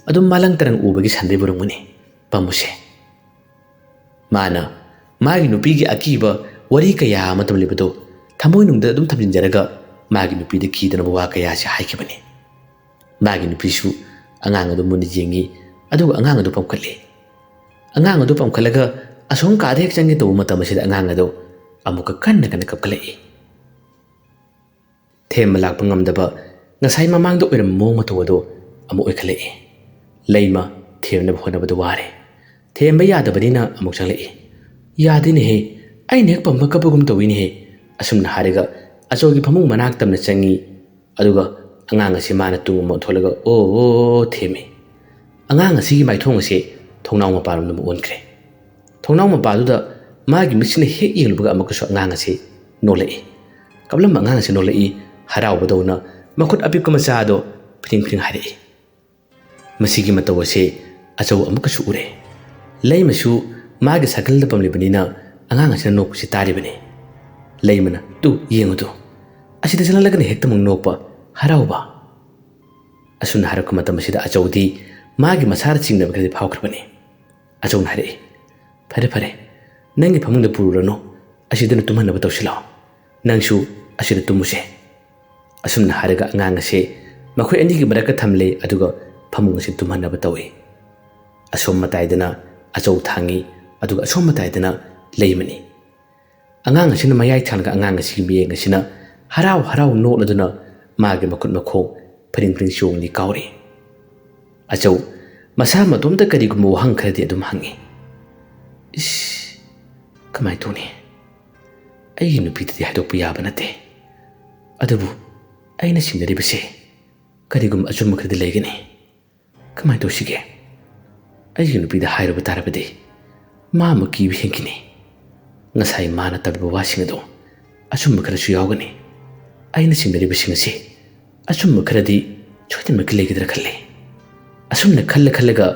ꯑꯗꯨꯝ ꯃꯥꯂꯪ ꯇꯔꯪ ꯎꯕꯒꯤ ꯁꯟꯗꯩ ꯕꯣꯔꯣꯡꯕꯅꯤ꯫ ꯄꯥꯝꯃꯨꯁꯦ꯫" ꯃꯥꯅ ꯃꯥꯒꯤ ꯅꯨꯄꯤꯒꯤ ꯑꯀꯤꯕ ꯋꯥꯔꯤ ꯀꯌꯥ ꯑꯃ ꯇꯝꯂꯤꯕꯗꯨ ꯊꯃꯣꯏꯅꯨꯡꯗ ꯑꯗꯨꯝ ꯊꯝꯖꯤꯟꯖꯔꯒ ꯃꯥꯒꯤ ꯅꯨꯄꯤꯗ ꯀꯤꯗꯅꯕ ꯋꯥ ꯀꯌꯥꯁꯤ ꯍꯥꯏꯈꯤꯕꯅꯤ꯫ ꯃꯥꯒꯤ ꯅꯨꯄꯤꯁꯨ ꯑꯉꯥꯡ ꯑꯗꯨ ꯃꯨꯟꯅ ꯌꯦꯡꯉꯤ, ꯑꯗꯨꯒ ꯑꯉꯥꯡ ꯑꯗꯨ ꯄꯝꯈꯠꯂꯤ꯫ ꯑꯉꯥꯡ ꯑꯗꯨ ꯄꯝꯈꯠꯂꯒ ꯑꯁꯣꯝ ꯀꯥꯗ ꯍꯦꯛ ꯆꯪꯒꯦ ꯇꯧꯕ ꯃꯇꯝ ꯑꯁꯤꯗ ꯑꯉꯥꯡ ꯑꯗꯨ ꯑꯃꯨꯛꯀ ꯀꯟꯅ ꯀꯟꯅ ꯀꯞꯈꯠꯂꯛꯏ꯫ ꯊꯦꯝꯕ ꯂꯥꯛꯄ ꯉꯝꯗꯕ ꯉꯁꯥꯏ ꯃꯃꯥꯡꯗ ꯑꯣꯏꯔꯝꯕ ꯃꯑꯣꯡ ꯃꯇꯧ ꯑꯗꯨ ꯑꯃꯨꯛ ꯑꯣꯏꯈꯠꯂꯛꯏ꯫ ꯂꯩꯃ ꯊꯦꯝꯅꯕ ꯍꯣꯠꯅꯕꯗ ꯋꯥꯔꯦ꯫ ꯊꯦꯝꯕ ꯌꯥꯗꯕꯅꯤꯅ ꯑꯃꯨꯛ ꯆꯪꯂꯛꯏ꯫ "ꯌꯥꯗꯦꯅꯦꯍꯦ, ꯑꯩꯅ ꯍꯦꯛ ꯄꯝꯕ ꯀꯞꯄꯒꯨꯝ ꯇꯧꯏꯅꯦꯍꯦ꯫" ꯑꯁꯨꯝꯅ ꯍꯥꯏꯔꯒ ꯑꯆꯧꯒꯤ ꯐꯃꯨꯡ ꯃꯅꯥꯛ ꯇꯝꯅ ꯆꯪꯉꯤ꯫ ꯑꯗꯨꯒ ꯑꯉꯥꯡ ꯑꯁꯤ ꯃꯥꯅ ꯇꯨꯡ ꯑꯃꯨꯛ ꯑꯣꯟꯊꯣꯛꯂꯒ "ꯑꯣ, ꯑꯣ, ꯑꯣ" ꯊꯦꯝꯃꯤ꯫ ꯑꯉꯥꯡ ꯑꯁꯤꯒꯤ ꯃꯥꯏꯊꯣꯡ ꯑꯁꯤ ꯊꯣꯡꯅꯥꯎ ꯃꯄꯥꯔꯣꯝꯗ ꯑꯃꯨꯛ ꯑꯣꯟꯈ꯭ꯔꯦ꯫ ꯊꯣꯡꯅꯥꯎ ꯃꯄꯥꯗꯨꯗ ꯃꯥꯒꯤ ꯃꯤꯠꯁꯤꯅ ꯍꯦꯛ ꯌꯦꯡꯂꯨꯕꯒ ꯑꯃꯨꯛꯀꯁꯨ ꯑꯉꯥꯡ ꯑꯁꯤ ꯅꯣꯛꯂꯛꯏ꯫ ꯀꯞꯂꯝꯕ ꯑꯉꯥꯡ ꯑꯁꯤ ꯅꯣꯛꯂꯛꯏ, ꯍꯔꯥꯎꯕꯗꯧꯅ ꯃꯈꯨꯠ ꯑꯄꯤꯛꯄ ꯃꯆꯥ ꯑꯗꯣ ꯐꯤꯗꯤꯡ ꯐꯤꯗꯤꯡ ꯍꯥꯏꯔꯛꯏ꯫ ꯃꯁꯤꯒꯤ ꯃꯇꯧ ꯑꯁꯤ ꯑꯆꯧ ꯑꯃꯨꯛꯀꯁꯨ ꯎꯔꯦ꯫ ꯂꯩꯃꯁꯨ ꯃꯥꯒꯤ ꯁꯥꯏꯀꯜꯗ ꯄꯝꯂꯤꯕꯅꯤꯅ ꯑꯉꯥꯡ ꯑꯁꯤꯅ ꯅꯣꯛꯄꯁꯤ ꯇꯥꯔꯤꯕꯅꯤ꯫ ꯂꯩꯃꯅ, "ꯇꯨ, ꯌꯦꯡꯉꯨ ꯇꯨ, ꯑꯁꯤꯗ ꯆꯪꯂꯛꯂꯒꯅ ꯍꯦꯛꯇ ꯑꯃꯨꯛ ꯅꯣꯛꯄ, ꯍꯔꯥꯎꯕ꯫" ꯑꯁꯨꯝꯅ ꯍꯥꯏꯔꯛꯄ ꯃꯇꯝ ꯑꯁꯤꯗ ꯑꯆꯧꯗꯤ ꯃꯥꯒꯤ ꯃꯁꯥꯗ ꯆꯤꯡꯅꯕ ꯈꯔꯗꯤ ꯐꯥꯎꯈ꯭ꯔꯕꯅꯤ꯫ ꯑꯆꯧꯅ ꯍꯥꯏꯔꯛꯏ, "ꯐꯔꯦ, ꯐꯔꯦ, ꯅꯪꯒꯤ ꯐꯃꯨꯡꯗ ꯄꯨꯔꯨꯔꯅꯨ, ꯑꯁꯤꯗꯅ ꯇꯨꯝꯍꯟꯅꯕ ꯇꯧꯁꯤꯜꯂꯣ꯫ ꯅꯪꯁꯨ ꯑꯁꯤꯗ ꯇꯨꯝꯃꯨꯁꯦ꯫" ꯑꯁꯨꯝꯅ ꯍꯥꯏꯔꯒ ꯑꯉꯥꯡ ꯑꯁꯤ ꯃꯈꯣꯏ ꯑꯅꯤꯒꯤ ꯃꯔꯛꯇ ꯊꯝꯂꯦ, ꯑꯗꯨꯒ ꯐꯃꯨꯡ ꯑꯁꯤ ꯇꯨꯝꯍꯟꯅꯕ ꯇꯧꯏ꯫ ꯑꯁꯣꯝ ꯃꯇꯥꯏꯗꯅ ꯑꯆꯧ ꯊꯥꯡꯉꯤ, ꯑꯗꯨꯒ ꯑꯁꯣꯝ ꯃꯇꯥꯏꯗꯅ ꯂꯩꯃꯅꯤ꯫ ꯑꯉꯥꯡ ꯑꯁꯤꯅ ꯃꯌꯥꯏ ꯊꯥꯡꯂꯒ ꯑꯉꯥꯡ ꯑꯁꯤꯒꯤ ꯃꯤꯠꯌꯦꯡ ꯑꯁꯤꯅ ꯍꯔꯥꯎ ꯍꯔꯥꯎ ꯅꯣꯛꯂꯗꯨꯅ ꯃꯥꯒꯤ ꯃꯈꯨꯠ ꯃꯈꯣꯡ ꯐꯔꯤꯡ ꯐꯔꯤꯡ ꯆꯣꯡꯂꯤ ꯀꯥꯎꯔꯤ꯫ ꯑꯆꯧ ꯃꯁꯥ ꯃꯇꯣꯝꯇ ꯀꯔꯤꯒꯨꯝꯕ ꯋꯥꯍꯪ ꯈꯔꯗꯤ ꯑꯗꯨꯝ ꯍꯪꯉꯤ꯫ "ꯏꯁ, ꯀꯃꯥꯏꯅ ꯇꯧꯅꯤ? ꯑꯩꯒꯤ ꯅꯨꯄꯤꯗꯗꯤ ꯍꯥꯏꯗꯣꯛꯄ ꯌꯥꯕ ꯅꯠꯇꯦ꯫ ꯑꯗꯨꯕꯨ ꯑꯩꯅ ꯆꯤꯡꯅꯔꯤꯕꯁꯦ ꯀꯔꯤꯒꯨꯝꯕ ꯑꯆꯨꯝꯕ ꯈꯔꯗꯤ ꯂꯩꯒꯅꯤ꯫ ꯀꯃꯥꯏꯅ ꯇꯧꯁꯤꯒꯦ? ꯑꯩꯒꯤ ꯅꯨꯄꯤꯗ ꯍꯥꯏꯔꯨꯕ ꯇꯥꯔꯕꯗꯤ ꯃꯥ ꯑꯃꯨꯛ ꯀꯤꯕ ꯍꯦꯟꯈꯤꯅꯤ꯫ ꯉꯁꯥꯏ ꯃꯥꯅ ꯇꯝꯕꯤꯕ ꯋꯥꯁꯤꯡ ꯑꯗꯣ ꯑꯆꯨꯝꯕ ꯈꯔꯁꯨ ꯌꯥꯎꯒꯅꯤ꯫ ꯑꯩꯅ ꯆꯤꯡꯅꯔꯤꯕꯁꯤꯡ ꯑꯁꯤ ꯑꯆꯨꯝꯕ ꯈꯔꯗꯤ ꯁꯣꯏꯗꯅꯃꯛꯀꯤ ꯂꯩꯒꯗ꯭ꯔꯥ ꯈꯜꯂꯤ꯫" ꯑꯁꯨꯝꯅ ꯈꯜꯂ ꯈꯜꯂꯒ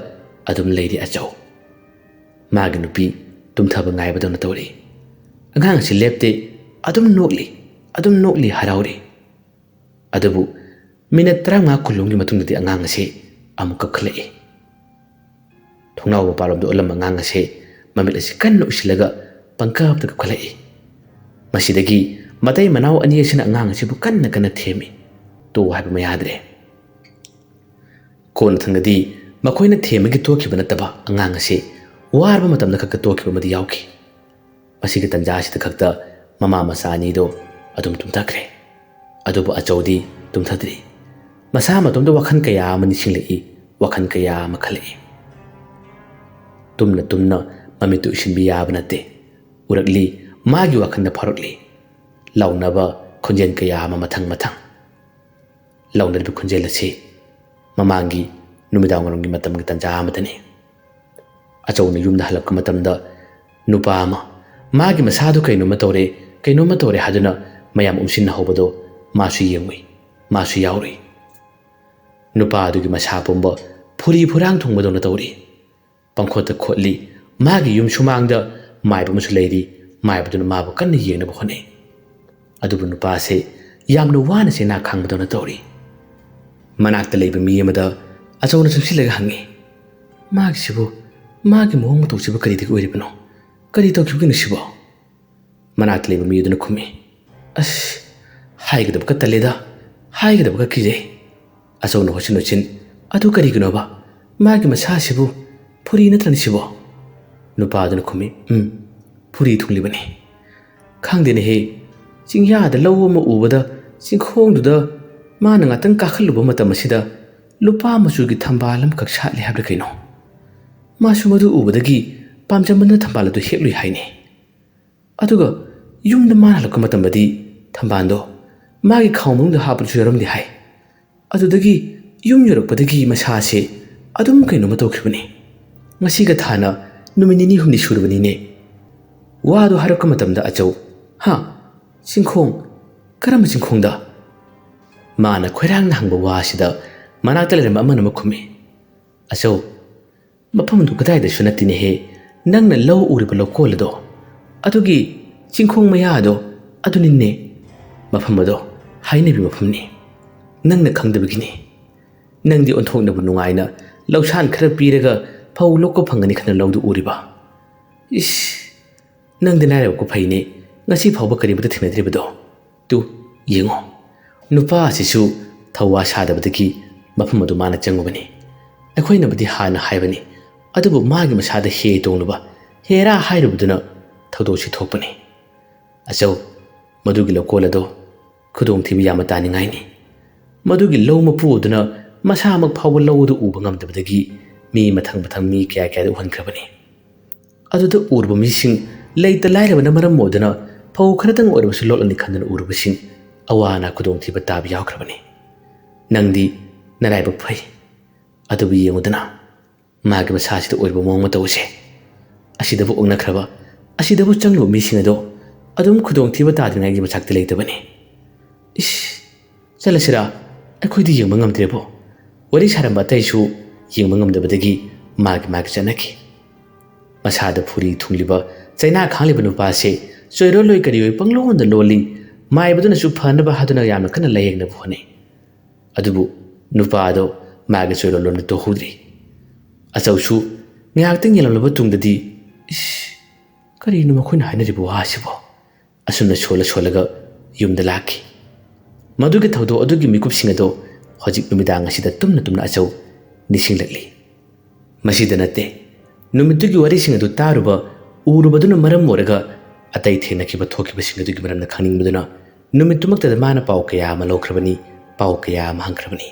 ꯑꯗꯨꯝ ꯂꯩꯔꯤ ꯑꯆꯧ꯫ ꯃꯥꯒꯤ ꯅꯨꯄꯤ ꯇꯨꯝꯊꯕ ꯉꯥꯏꯕꯗꯧꯅ ꯇꯧꯔꯤ꯫ ꯑꯉꯥꯡ ꯑꯁꯤ ꯂꯦꯞꯇꯦ, ꯑꯗꯨꯝ ꯅꯣꯛꯂꯤ, ꯑꯗꯨꯝ ꯅꯣꯛꯂꯤ, ꯍꯔꯥꯎꯔꯤ꯫ ꯑꯗꯨꯕꯨ ꯃꯤꯅꯠ ꯇꯔꯥꯃꯉꯥ ꯀꯨꯟꯂꯣꯝꯒꯤ ꯃꯇꯨꯡꯗꯗꯤ ꯑꯉꯥꯡ ꯑꯁꯤ ꯑꯃꯨꯛ ꯀꯞꯈꯠꯂꯛꯏ꯫ ꯊꯣꯡꯅꯥꯎ ꯃꯄꯥꯟꯂꯣꯝꯗ ꯑꯣꯜꯂꯝꯕ ꯑꯉꯥꯡ ꯑꯁꯤ ꯃꯃꯤꯠ ꯑꯁꯤ ꯀꯟꯅ ꯎꯏꯁꯤꯜꯂꯒ ꯄꯪꯀꯞꯇ ꯀꯞꯈꯠꯂꯛꯏ꯫ ꯃꯁꯤꯗꯒꯤ ꯃꯇꯩ ꯃꯅꯥꯎ ꯑꯅꯤ ꯑꯁꯤꯅ ꯑꯉꯥꯡ ꯑꯁꯤꯕꯨ ꯀꯟꯅ ꯀꯟꯅ ꯊꯦꯝꯃꯤ꯫ ꯇꯣꯛꯑꯣ ꯍꯥꯏꯕ ꯃꯌꯥꯗ꯭ꯔꯦ꯫ ꯀꯣꯟꯅꯊꯪꯗꯗꯤ ꯃꯈꯣꯏꯅ ꯊꯦꯝꯕꯒꯤ ꯇꯣꯛꯈꯤꯕ ꯅꯠꯇꯕ ꯑꯉꯥꯡ ꯑꯁꯤ ꯋꯥꯔꯕ ꯃꯇꯝꯗ ꯈꯛꯇ ꯇꯣꯛꯈꯤꯕ ꯑꯃꯗꯤ ꯌꯥꯎꯈꯤ꯫ ꯃꯁꯤꯒꯤ ꯇꯟꯖꯥ ꯑꯁꯤꯗ ꯈꯛꯇ ꯃꯃꯥ ꯃꯆꯥ ꯑꯅꯤꯗꯣ ꯑꯗꯨꯝ ꯇꯨꯝꯊꯈ꯭ꯔꯦ꯫ ꯑꯗꯨꯕꯨ ꯑꯆꯧꯗꯤ ꯇꯨꯝꯊꯗ꯭ꯔꯤ꯫ ꯃꯁꯥ ꯃꯇꯣꯝꯇ ꯋꯥꯈꯜ ꯀꯌꯥ ꯑꯃ ꯅꯤꯡꯁꯤꯡꯂꯛꯏ, ꯋꯥꯈꯜ ꯀꯌꯥ ꯑꯃ ꯈꯜꯂꯛꯏ꯫ ꯇꯨꯝꯅ ꯇꯨꯝꯅ ꯃꯃꯤꯠꯇꯨ ꯎꯏꯁꯤꯟꯕ ꯌꯥꯕ ꯅꯠꯇꯦ꯫ ꯎꯔꯛꯂꯤ, ꯃꯥꯒꯤ ꯋꯥꯈꯜꯗ ꯐꯥꯎꯔꯛꯂꯤ꯫ ꯂꯥꯎꯅꯕ ꯈꯣꯟꯖꯦꯜ ꯀꯌꯥ ꯑꯃ ꯃꯊꯪ ꯃꯊꯪ꯫ ꯂꯥꯎꯅꯔꯤꯕ ꯈꯣꯟꯖꯦꯜ ꯑꯁꯤ ꯃꯃꯥꯡꯒꯤ ꯅꯨꯃꯤꯗꯥꯡꯋꯥꯏꯔꯝꯒꯤ ꯃꯇꯝꯒꯤ ꯇꯟꯖꯥ ꯑꯃꯗꯅꯤ꯫ ꯑꯆꯧꯅ ꯌꯨꯝꯗ ꯍꯜꯂꯛꯄ ꯃꯇꯝꯗ ꯅꯨꯄꯥ ꯑꯃ ꯃꯥꯒꯤ ꯃꯁꯥꯗꯨ ꯀꯩꯅꯣꯝꯃ ꯇꯧꯔꯦ, ꯀꯩꯅꯣꯝꯃ ꯇꯧꯔꯦ ꯍꯥꯏꯗꯨꯅ ꯃꯌꯥꯝ ꯎꯝꯁꯤꯟꯅꯍꯧꯕꯗꯣ ꯃꯥꯁꯨ ꯌꯦꯡꯉꯨꯏ, ꯃꯥꯁꯨ ꯌꯥꯎꯔꯨꯏ꯫ ꯅꯨꯄꯥ ꯑꯗꯨꯒꯤ ꯃꯁꯥ ꯄꯨꯝꯕ ꯐꯨꯔꯤ ꯐꯨꯔꯥꯡ ꯊꯨꯡꯕꯗꯧꯅ ꯇꯧꯔꯤ꯫ ꯄꯪꯈꯣꯠꯇ ꯈꯣꯠꯂꯤ꯫ ꯃꯥꯒꯤ ꯌꯨꯝ ꯁꯨꯃꯥꯡꯗ ꯃꯥꯏꯕ ꯑꯃꯁꯨ ꯂꯩꯔꯤ꯫ ꯃꯥꯏꯕꯗꯨꯅ ꯃꯥꯕꯨ ꯀꯟꯅ ꯌꯦꯡꯅꯕ ꯍꯣꯠꯅꯩ꯫ ꯑꯗꯨꯕꯨ ꯅꯨꯄꯥꯁꯦ ꯌꯥꯝꯅ ꯋꯥꯅ ꯆꯩꯅꯥ ꯈꯥꯡꯕꯗꯧꯅ ꯇꯧꯔꯤ꯫ ꯃꯅꯥꯛꯇ ꯂꯩꯕ ꯃꯤ ꯑꯃꯗ ꯑꯆꯧꯅ ꯆꯪꯁꯤꯜꯂꯒ ꯍꯪꯉꯤ, "ꯃꯥꯒꯤꯁꯤꯕꯨ, ꯃꯥꯒꯤ ꯃꯑꯣꯡ ꯃꯇꯧꯁꯤꯕꯨ ꯀꯔꯤꯗꯒꯤ ꯑꯣꯏꯔꯤꯕꯅꯣ? ꯀꯔꯤ ꯇꯧꯈꯤꯕꯒꯤꯅꯣ ꯁꯤꯕꯣ?" ꯃꯅꯥꯛꯇ ꯂꯩꯕ ꯃꯤꯗꯨꯅ ꯈꯨꯝꯃꯤ, "ꯑꯁ, ꯍꯥꯏꯒꯗꯕꯒ ꯇꯜꯂꯦꯗ, ꯍꯥꯏꯒꯗꯕꯒ ꯀꯤꯖꯩ꯫" ꯑꯆꯧꯅ ꯍꯣꯠꯆꯤꯟ ꯍꯣꯠꯆꯤꯟ, "ꯑꯗꯨ ꯀꯔꯤꯒꯤꯅꯣꯕ? ꯃꯥꯒꯤ ꯃꯁꯥꯁꯤꯕꯨ ꯐꯨꯔꯤ ꯅꯠꯇ꯭ꯔꯅꯦ ꯁꯤꯕꯣ?" ꯅꯨꯄꯥꯗꯨꯅ ꯈꯨꯝꯃꯤ, "ꯎꯝ, ꯐꯨꯔꯤ ꯊꯨꯡꯂꯤꯕꯅꯤ꯫ ꯈꯪꯗꯦꯅꯦꯍꯦ, ꯆꯤꯡꯌꯥꯗ ꯂꯧ ꯑꯃ ꯎꯕꯗ ꯆꯤꯡꯈꯣꯡꯗꯨꯗ ꯃꯥꯅ ꯉꯥꯛꯇꯪ ꯀꯥꯈꯠꯂꯨꯕ ꯃꯇꯝ ꯑꯁꯤꯗ ꯂꯨꯄꯥ ꯃꯆꯨꯒꯤ ꯊꯝꯕꯥꯜ ꯑꯃꯈꯛ ꯁꯥꯠꯂꯦ ꯍꯥꯏꯕ꯭ꯔꯥ ꯀꯩꯅꯣ꯫ ꯃꯥꯁꯨ ꯃꯗꯨ ꯎꯕꯗꯒꯤ ꯄꯥꯝꯖꯃꯟꯗꯅ ꯊꯝꯕꯥꯜ ꯑꯗꯨ ꯍꯦꯛꯂꯨꯏ ꯍꯥꯏꯅꯦ꯫ ꯑꯗꯨꯒ ꯌꯨꯝꯗ ꯃꯥꯅ ꯍꯜꯂꯛꯄ ꯃꯇꯝꯗꯗꯤ ꯊꯝꯕꯥꯜꯗꯣ ꯃꯥꯒꯤ ꯈꯥꯎ ꯃꯅꯨꯡꯗ ꯍꯥꯞꯄꯗꯨꯁꯨ ꯌꯥꯎꯔꯝꯗꯦ ꯍꯥꯏ꯫ ꯑꯗꯨꯗꯒꯤ ꯌꯨꯝ ꯌꯧꯔꯛꯄꯗꯒꯤ ꯃꯁꯥꯁꯦ ꯑꯗꯨꯝ ꯀꯩꯅꯣꯝꯃ ꯇꯧꯈꯤꯕꯅꯤ꯫ ꯉꯁꯤꯒ ꯊꯥꯅ ꯅꯨꯃꯤꯠ ꯅꯤꯅꯤ ꯍꯨꯝꯅꯤ ꯁꯨꯔꯕꯅꯤꯅꯦ꯫" ꯋꯥꯗꯨ ꯍꯥꯏꯔꯛꯄ ꯃꯇꯝꯗ ꯑꯆꯧ, "ꯍꯥ? ꯆꯤꯡꯈꯣꯡ? ꯀꯔꯝꯕ ꯆꯤꯡꯈꯣꯡꯗ?" ꯃꯥꯅ ꯈꯣꯏꯔꯥꯡꯅ ꯍꯪꯕ ꯋꯥꯁꯤꯗ ꯃꯅꯥꯛꯇ ꯂꯩꯔꯝꯕ ꯑꯃꯅ ꯑꯃ ꯈꯨꯝꯃꯤ, "ꯑꯆꯧ, ꯃꯐꯝꯗꯨ ꯀꯗꯥꯏꯗꯁꯨ ꯅꯠꯇꯦꯅꯦꯍꯦ, ꯅꯪꯅ ꯂꯧ ꯎꯔꯤꯕ ꯂꯧꯀꯣꯜ ꯑꯗꯣ, ꯑꯗꯨꯒꯤ ꯆꯤꯡꯈꯣꯡ ꯃꯌꯥ ꯑꯗꯣ, ꯑꯗꯨꯅꯤꯅꯦ꯫ ꯃꯐꯝ ꯑꯗꯣ ꯍꯥꯏꯅꯕꯤ ꯃꯐꯝꯅꯤ꯫ ꯅꯪꯅ ꯈꯪꯗꯕꯒꯤꯅꯤ꯫ ꯅꯪꯗꯤ ꯑꯣꯟꯊꯣꯛꯅꯕꯨ ꯅꯨꯡꯉꯥꯏꯅ ꯂꯧꯁꯥꯟ ꯈꯔ ꯄꯤꯔꯒ ꯐꯧ ꯂꯣꯛꯄ ꯐꯪꯒꯅꯤ ꯈꯟꯅ ꯂꯧꯗꯨ ꯎꯔꯤꯕ꯫ ꯏꯁ, ꯅꯪꯗꯤ ꯅꯔꯥꯏꯕꯛꯄꯨ ꯐꯩꯅꯦ, ꯉꯁꯤ ꯐꯥꯎꯕ ꯀꯔꯤꯃꯠꯇ ꯊꯦꯡꯅꯗ꯭ꯔꯤꯕꯗꯣ꯫ ꯇꯨ, ꯌꯦꯡꯉꯣ꯫" ꯅꯨꯄꯥ ꯑꯁꯤꯁꯨ ꯊꯧꯋꯥ ꯁꯥꯗꯕꯗꯒꯤ ꯃꯐꯝ ꯑꯗꯨ ꯃꯥꯅ ꯆꯪꯉꯨꯕꯅꯤ꯫ ꯑꯩꯈꯣꯏꯅꯕꯨꯗꯤ ꯍꯥꯟꯅ ꯍꯥꯏꯕꯅꯤ, ꯑꯗꯨꯕꯨ ꯃꯥꯒꯤ ꯃꯁꯥꯗ ꯍꯦ ꯇꯣꯡꯂꯨꯕ, ꯍꯦꯔꯥ ꯍꯥꯏꯔꯨꯕꯗꯨꯅ ꯊꯧꯗꯣꯛꯁꯤ ꯊꯣꯛꯄꯅꯤ꯫ "ꯑꯆꯧ, ꯃꯗꯨꯒꯤ ꯂꯧꯀꯣꯜ ꯑꯗꯣ ꯈꯨꯗꯣꯡꯊꯤꯕ ꯌꯥꯝꯅ ꯇꯥꯅꯤꯡꯉꯥꯏꯅꯤ꯫ ꯃꯗꯨꯒꯤ ꯂꯧ ꯃꯄꯨ ꯑꯗꯨꯅ ꯃꯁꯥꯃꯛ ꯐꯥꯎꯕ ꯂꯧ ꯑꯗꯨ ꯎꯕ ꯉꯝꯗꯕꯗꯒꯤ ꯃꯤ ꯃꯊꯪ ꯃꯊꯪ ꯃꯤ ꯀꯌꯥ ꯀꯌꯥꯗ ꯎꯍꯟꯈ꯭ꯔꯕꯅꯤ꯫ ꯑꯗꯨꯗ ꯎꯔꯕ ꯃꯤꯁꯤꯡ, ꯂꯩꯇ ꯂꯥꯏꯔꯕꯅ ꯃꯔꯝ ꯑꯣꯏꯗꯨꯅ ꯐꯧ ꯈꯔꯇꯪ ꯑꯣꯏꯔꯕꯁꯨ ꯂꯣꯛꯂꯅꯤ ꯈꯟꯗꯨꯅ ꯎꯔꯕꯁꯤꯡ, ꯑꯋꯥ ꯑꯅꯥ ꯈꯨꯗꯣꯡꯊꯤꯕ ꯇꯥꯕ ꯌꯥꯎꯈ꯭ꯔꯕꯅꯤ꯫ ꯅꯪꯗꯤ ꯅꯔꯥꯏꯕꯛ ꯐꯩ꯫ ꯑꯗꯨꯕꯨ ꯌꯦꯡꯉꯨꯗꯅ, ꯃꯥꯒꯤ ꯃꯁꯥꯁꯤꯗ ꯑꯣꯏꯔꯤꯕ ꯃꯑꯣꯡ ꯃꯇꯧ ꯑꯁꯦ꯫ ꯑꯁꯤꯗꯕꯨ ꯑꯣꯛꯅꯈ꯭ꯔꯕ, ꯑꯁꯤꯗꯕꯨ ꯆꯪꯂꯨꯕ ꯃꯤꯁꯤꯡ ꯑꯗꯣ ꯑꯗꯨꯝ ꯈꯨꯗꯣꯡꯊꯤꯕ ꯇꯥꯗ꯭ꯔꯤꯉꯩꯒꯤ ꯃꯁꯛꯇꯤ ꯂꯩꯇꯕꯅꯤ꯫ ꯏꯁ, ꯆꯠꯂꯁꯤꯔꯥ? ꯑꯩꯈꯣꯏꯗꯤ ꯌꯦꯡꯕ ꯉꯝꯗ꯭ꯔꯦꯕꯣ꯫" ꯋꯥꯔꯤ ꯁꯥꯔꯝꯕ ꯑꯇꯩꯁꯨ ꯌꯦꯡꯕ ꯉꯝꯗꯕꯗꯒꯤ ꯃꯥꯒꯤ ꯃꯥꯒꯤ ꯆꯠꯅꯈꯤ꯫ ꯃꯁꯥꯗ ꯐꯨꯔꯤ ꯊꯨꯡꯂꯤꯕ, ꯆꯩꯅꯥ ꯈꯥꯡꯂꯤꯕ ꯅꯨꯄꯥꯁꯦ ꯆꯣꯏꯔꯣꯜꯂꯣꯏ ꯀꯔꯤꯑꯣꯏ ꯄꯪꯂꯣꯟꯗ ꯂꯣꯜꯂꯤ꯫ ꯃꯥꯏꯕꯗꯨꯅꯁꯨ ꯐꯅꯕ ꯍꯥꯏꯗꯨꯅ ꯌꯥꯝꯅ ꯀꯟꯅ ꯂꯥꯌꯦꯡꯅꯕ ꯍꯣꯠꯅꯩ꯫ ꯑꯗꯨꯕꯨ ꯅꯨꯄꯥ ꯑꯗꯣ ꯃꯥꯒꯤ ꯆꯣꯏꯔꯣꯜ ꯂꯣꯟꯕ ꯇꯣꯛꯍꯧꯗ꯭ꯔꯤ꯫ ꯑꯆꯧꯁꯨ ꯉꯥꯏꯍꯥꯛꯇꯪ ꯌꯦꯡꯂꯝꯂꯕ ꯇꯨꯡꯗꯗꯤ, "ꯏꯁ, ꯀꯔꯤꯅꯣ ꯃꯈꯣꯏꯅ ꯍꯥꯏꯅꯔꯤꯕ ꯋꯥꯁꯤꯕꯣ?" ꯑꯁꯨꯝꯅ ꯁꯣꯜꯂ ꯁꯣꯜꯂꯒ ꯌꯨꯝꯗ ꯂꯥꯛꯈꯤ꯫ ꯃꯗꯨꯒꯤ ꯊꯧꯗꯣꯛ ꯑꯗꯨꯒꯤ ꯃꯤꯀꯨꯞꯁꯤꯡ ꯑꯗꯣ ꯍꯧꯖꯤꯛ ꯅꯨꯃꯤꯗꯥꯡ ꯑꯁꯤꯗ ꯇꯨꯝꯅ ꯇꯨꯝꯅ ꯑꯆꯧ ꯅꯤꯡꯁꯤꯡꯂꯛꯂꯤ꯫ ꯃꯁꯤꯗ ꯅꯠꯇꯦ, ꯅꯨꯃꯤꯠꯇꯨꯒꯤ ꯋꯥꯔꯤꯁꯤꯡ ꯑꯗꯨ ꯇꯥꯔꯨꯕ, ꯎꯔꯨꯕꯗꯨꯅ ꯃꯔꯝ ꯑꯣꯏꯔꯒ ꯑꯇꯩ ꯊꯦꯡꯅꯈꯤꯕ ꯊꯣꯛꯈꯤꯕꯁꯤꯡ ꯑꯗꯨꯒꯤ ꯃꯔꯝꯗ ꯈꯪꯅꯤꯡꯕꯗꯨꯅ ꯅꯨꯃꯤꯠꯇꯨꯃꯛꯇꯗ ꯃꯥꯅ ꯄꯥꯎ ꯀꯌꯥ ꯑꯃ ꯂꯧꯈ꯭ꯔꯕꯅꯤ, ꯄꯥꯎ ꯀꯌꯥ ꯑꯃ ꯍꯪꯈ꯭ꯔꯕꯅꯤ꯫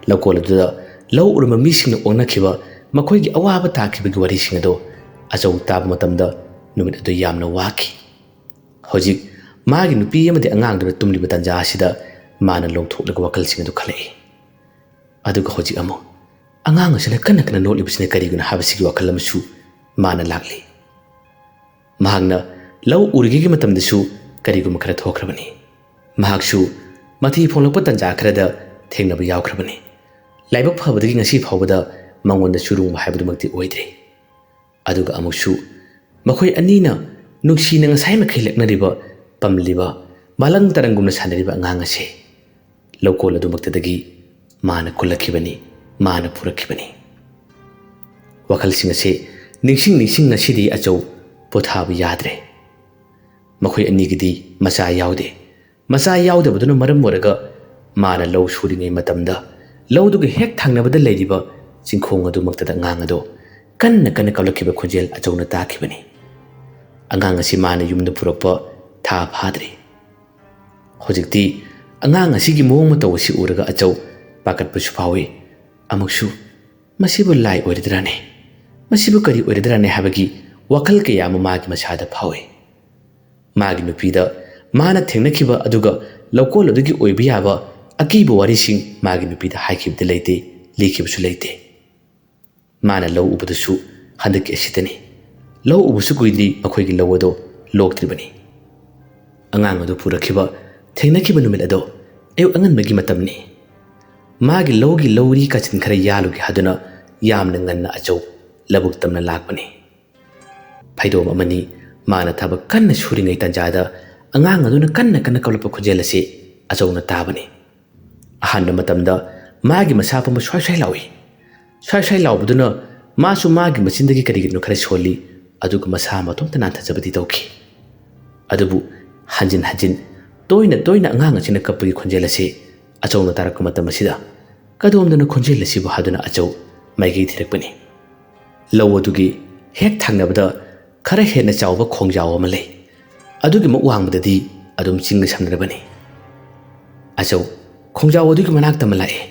ꯂꯧꯀꯣꯜ ꯑꯗꯨꯗ ꯂꯧ ꯎꯔꯝꯕ ꯃꯤꯁꯤꯡꯅ ꯑꯣꯛꯅꯈꯤꯕ, ꯃꯈꯣꯏꯒꯤ ꯑꯋꯥꯕ ꯇꯥꯈꯤꯕꯒꯤ ꯋꯥꯔꯤꯁꯤꯡ ꯑꯗꯣ ꯑꯆꯧ ꯇꯥꯕ ꯃꯇꯝꯗ ꯅꯨꯃꯤꯠ ꯑꯗꯨ ꯌꯥꯝꯅ ꯋꯥꯈꯤ꯫ ꯍꯧꯖꯤꯛ ꯃꯥꯒꯤ ꯅꯨꯄꯤ ꯑꯃꯗꯤ ꯑꯉꯥꯡꯗꯨꯅ ꯇꯨꯝꯂꯤꯕ ꯇꯥꯟꯖꯥ ꯑꯁꯤꯗ ꯃꯥꯅ ꯂꯧꯊꯣꯛꯂꯒ ꯋꯥꯈꯜꯁꯤꯡ ꯑꯗꯨ ꯈꯜꯂꯛꯏ꯫ ꯑꯗꯨꯒ ꯍꯧꯖꯤꯛ ꯑꯃꯨꯛ ꯑꯉꯥꯡ ꯑꯁꯤꯅ ꯀꯟꯅ ꯀꯟꯅ ꯅꯣꯛꯂꯤꯕꯁꯤꯅ ꯀꯔꯤꯒꯤꯅꯣ ꯍꯥꯏꯕꯁꯤꯒꯤ ꯋꯥꯈꯜ ꯑꯃꯁꯨ ꯃꯥꯅ ꯂꯥꯛꯂꯤ꯫ ꯃꯍꯥꯛꯅ ꯂꯧ ꯎꯔꯤꯉꯩꯒꯤ ꯃꯇꯝꯗꯁꯨ ꯀꯔꯤꯒꯨꯝꯕ ꯈꯔ ꯊꯣꯛꯈ꯭ꯔꯕꯅꯤ꯫ ꯃꯍꯥꯛꯁꯨ ꯃꯊꯤ ꯐꯣꯡꯂꯛꯄ ꯇꯥꯟꯖꯥ ꯈꯔꯗ ꯊꯦꯡꯅꯕ ꯌꯥꯎꯈ꯭ꯔꯕꯅꯤ꯫ ꯂꯥꯏꯕꯛ ꯐꯕꯗꯒꯤ ꯉꯁꯤ ꯐꯥꯎꯕꯗ ꯃꯉꯣꯟꯗ ꯆꯨꯔꯨꯡꯕ ꯍꯥꯏꯕꯗꯨꯃꯛꯇꯤ ꯑꯣꯏꯗ꯭ꯔꯤ꯫ ꯑꯗꯨꯒ ꯑꯃꯨꯛꯁꯨ ꯃꯈꯣꯏ ꯑꯅꯤꯅ ꯅꯨꯡꯁꯤꯅ ꯉꯁꯥꯏ ꯃꯈꯩ ꯂꯛꯅꯔꯤꯕ, ꯄꯝꯂꯤꯕ, ꯃꯥꯂꯪ ꯇꯔꯪꯒꯨꯝꯅ ꯁꯥꯟꯅꯔꯤꯕ ꯑꯉꯥꯡ ꯑꯁꯦ ꯂꯧꯀꯣꯜ ꯑꯗꯨꯃꯛꯇꯗꯒꯤ ꯃꯥꯅ ꯈꯨꯜꯂꯛꯈꯤꯕꯅꯤ, ꯃꯥꯅ ꯄꯨꯔꯛꯈꯤꯕꯅꯤ꯫ ꯋꯥꯈꯜꯁꯤꯡ ꯑꯁꯦ ꯅꯤꯡꯁꯤꯡ ꯅꯤꯡꯁꯤꯡ ꯉꯁꯤꯗꯤ ꯑꯆꯧ ꯄꯣꯊꯥꯕ ꯌꯥꯗ꯭ꯔꯦ꯫ ꯃꯈꯣꯏ ꯑꯅꯤꯒꯤꯗꯤ ꯃꯆꯥ ꯌꯥꯎꯗꯦ꯫ ꯃꯆꯥ ꯌꯥꯎꯗꯕꯗꯨꯅ ꯃꯔꯝ ꯑꯣꯏꯔꯒ ꯃꯥꯅ ꯂꯧ ꯁꯨꯔꯤꯉꯩ ꯃꯇꯝꯗ ꯂꯧꯗꯨꯒ ꯍꯦꯛ ꯊꯪꯅꯕꯗ ꯂꯩꯔꯤꯕ ꯆꯤꯡꯈꯣꯡ ꯑꯗꯨꯃꯛꯇꯗ ꯑꯉꯥꯡ ꯑꯗꯣ ꯀꯟꯅ ꯀꯟꯅ ꯀꯞꯂꯛꯈꯤꯕ ꯈꯣꯟꯖꯦꯜ ꯑꯆꯧꯅ ꯇꯥꯈꯤꯕꯅꯤ꯫ ꯑꯉꯥꯡ ꯑꯁꯤ ꯃꯥꯅ ꯌꯨꯝꯗ ꯄꯨꯔꯛꯄ ꯊꯥ ꯐꯥꯗ꯭ꯔꯤ꯫ ꯍꯧꯖꯤꯛꯇꯤ ꯑꯉꯥꯡ ꯑꯁꯤꯒꯤ ꯃꯑꯣꯡ ꯃꯇꯧ ꯑꯁꯤ ꯎꯔꯒ ꯑꯆꯧ ꯄꯥꯈꯠꯄꯁꯨ ꯐꯥꯎꯏ꯫ ꯑꯃꯨꯛꯁꯨ ꯃꯁꯤꯕꯨ ꯂꯥꯏ ꯑꯣꯏꯔꯗ꯭ꯔꯥꯅꯦ? ꯃꯁꯤꯕꯨ ꯀꯔꯤ ꯑꯣꯏꯔꯗ꯭ꯔꯥꯅꯦ ꯍꯥꯏꯕꯒꯤ ꯋꯥꯈꯜ ꯀꯌꯥ ꯑꯃ ꯃꯥꯒꯤ ꯃꯁꯥꯗ ꯐꯥꯎꯏ꯫ ꯃꯥꯒꯤ ꯅꯨꯄꯤꯗ ꯃꯥꯅ ꯊꯦꯡꯅꯈꯤꯕ ꯑꯗꯨꯒ ꯂꯧꯀꯣꯜ ꯑꯗꯨꯒꯤ ꯑꯣꯏꯕ ꯌꯥꯕ ꯑꯀꯤꯕ ꯋꯥꯔꯤꯁꯤꯡ ꯃꯥꯒꯤ ꯅꯨꯄꯤꯗ ꯍꯥꯏꯈꯤꯕꯗꯤ ꯂꯩꯇꯦ, ꯂꯤꯈꯤꯕꯁꯨ ꯂꯩꯇꯦ꯫ ꯃꯥꯅ ꯂꯧ ꯎꯕꯗꯨꯁꯨ ꯍꯟꯗꯛꯀꯤ ꯑꯁꯤꯗꯅꯤ꯫ ꯂꯧ ꯎꯕꯁꯨ ꯀꯨꯏꯗ꯭ꯔꯤ ꯃꯈꯣꯏꯒꯤ ꯂꯧ ꯑꯗꯣ ꯂꯣꯛꯇ꯭ꯔꯤꯕꯅꯤ꯫ ꯑꯉꯥꯡ ꯑꯗꯨ ꯄꯨꯔꯛꯈꯤꯕ, ꯊꯦꯡꯅꯈꯤꯕ ꯅꯨꯃꯤꯠ ꯑꯗꯣ ꯑꯌꯨꯛ ꯑꯉꯟꯕꯒꯤ ꯃꯇꯝꯅꯤ꯫ ꯃꯥꯒꯤ ꯂꯧꯒꯤ ꯂꯧꯔꯤ ꯀꯥꯆꯤꯟ ꯈꯔ ꯌꯥꯜꯂꯨꯒꯦ ꯍꯥꯏꯗꯨꯅ ꯌꯥꯝꯅ ꯉꯟꯅ ꯑꯆꯧ ꯂꯧꯕꯨꯛ ꯇꯝꯅ ꯂꯥꯛꯄꯅꯤ꯫ ꯐꯩꯗꯣꯝ ꯑꯃꯅꯤ ꯃꯥꯅ ꯊꯕꯛ ꯀꯟꯅ ꯁꯨꯔꯤꯉꯩ ꯇꯥꯟꯖꯥꯗ ꯑꯉꯥꯡ ꯑꯗꯨꯅ ꯀꯟꯅ ꯀꯟꯅ ꯀꯞꯂꯛꯄ ꯈꯣꯟꯖꯦꯜ ꯑꯁꯤ ꯑꯆꯧꯅ ꯇꯥꯕꯅꯤ꯫ ꯑꯍꯥꯟꯕ ꯃꯇꯝꯗ ꯃꯥꯒꯤ ꯃꯁꯥ ꯄꯨꯝꯕ ꯁ꯭ꯋꯥꯏ ꯁ꯭ꯋꯥꯏ ꯂꯥꯎꯏ꯫ ꯁ꯭ꯋꯥꯏ ꯁ꯭ꯋꯥꯏ ꯂꯥꯎꯕꯗꯨꯅ ꯃꯥꯁꯨ ꯃꯥꯒꯤ ꯃꯆꯤꯟꯗꯒꯤ ꯀꯔꯤꯒꯤꯅꯣ ꯈꯔ ꯁꯣꯜꯂꯤ, ꯑꯗꯨꯒ ꯃꯁꯥ ꯃꯇꯣꯝꯇ ꯅꯥꯟꯊꯖꯕꯗꯤ ꯇꯧꯈꯤ꯫ ꯑꯗꯨꯕꯨ ꯍꯟꯖꯤꯟ ꯍꯟꯖꯤꯟ ꯇꯣꯏꯅ ꯇꯣꯏꯅ ꯑꯉꯥꯡ ꯑꯁꯤꯅ ꯀꯞꯄꯒꯤ ꯈꯣꯟꯖꯦꯜ ꯑꯁꯤ ꯑꯆꯧꯅ ꯇꯥꯔꯛꯄ ꯃꯇꯝ ꯑꯁꯤꯗ ꯀꯗꯣꯝꯗꯅꯣ ꯈꯣꯟꯖꯦꯜ ꯑꯁꯤꯕꯨ ꯍꯥꯏꯗꯨꯅ ꯑꯆꯧ ꯃꯥꯏꯀꯩ ꯊꯤꯔꯛꯄꯅꯤ꯫ ꯂꯧ ꯑꯗꯨꯒꯤ ꯍꯦꯛ ꯊꯪꯅꯕꯗ ꯈꯔ ꯍꯦꯟꯅ ꯆꯥꯎꯕ ꯈꯣꯡꯖꯥꯎ ꯑꯃ ꯂꯩ꯫ ꯑꯗꯨꯒꯤ ꯃꯨꯛ ꯋꯥꯡꯃꯗꯗꯤ ꯑꯗꯨꯝ ꯆꯤꯡꯒ ꯁꯝꯅꯔꯕꯅꯤ꯫ "ꯑꯆꯧ, ꯈꯣꯡꯖꯥꯎ ꯑꯗꯨꯒꯤ ꯃꯅꯥꯛꯇ ꯑꯃ ꯂꯥꯛꯑꯦ꯫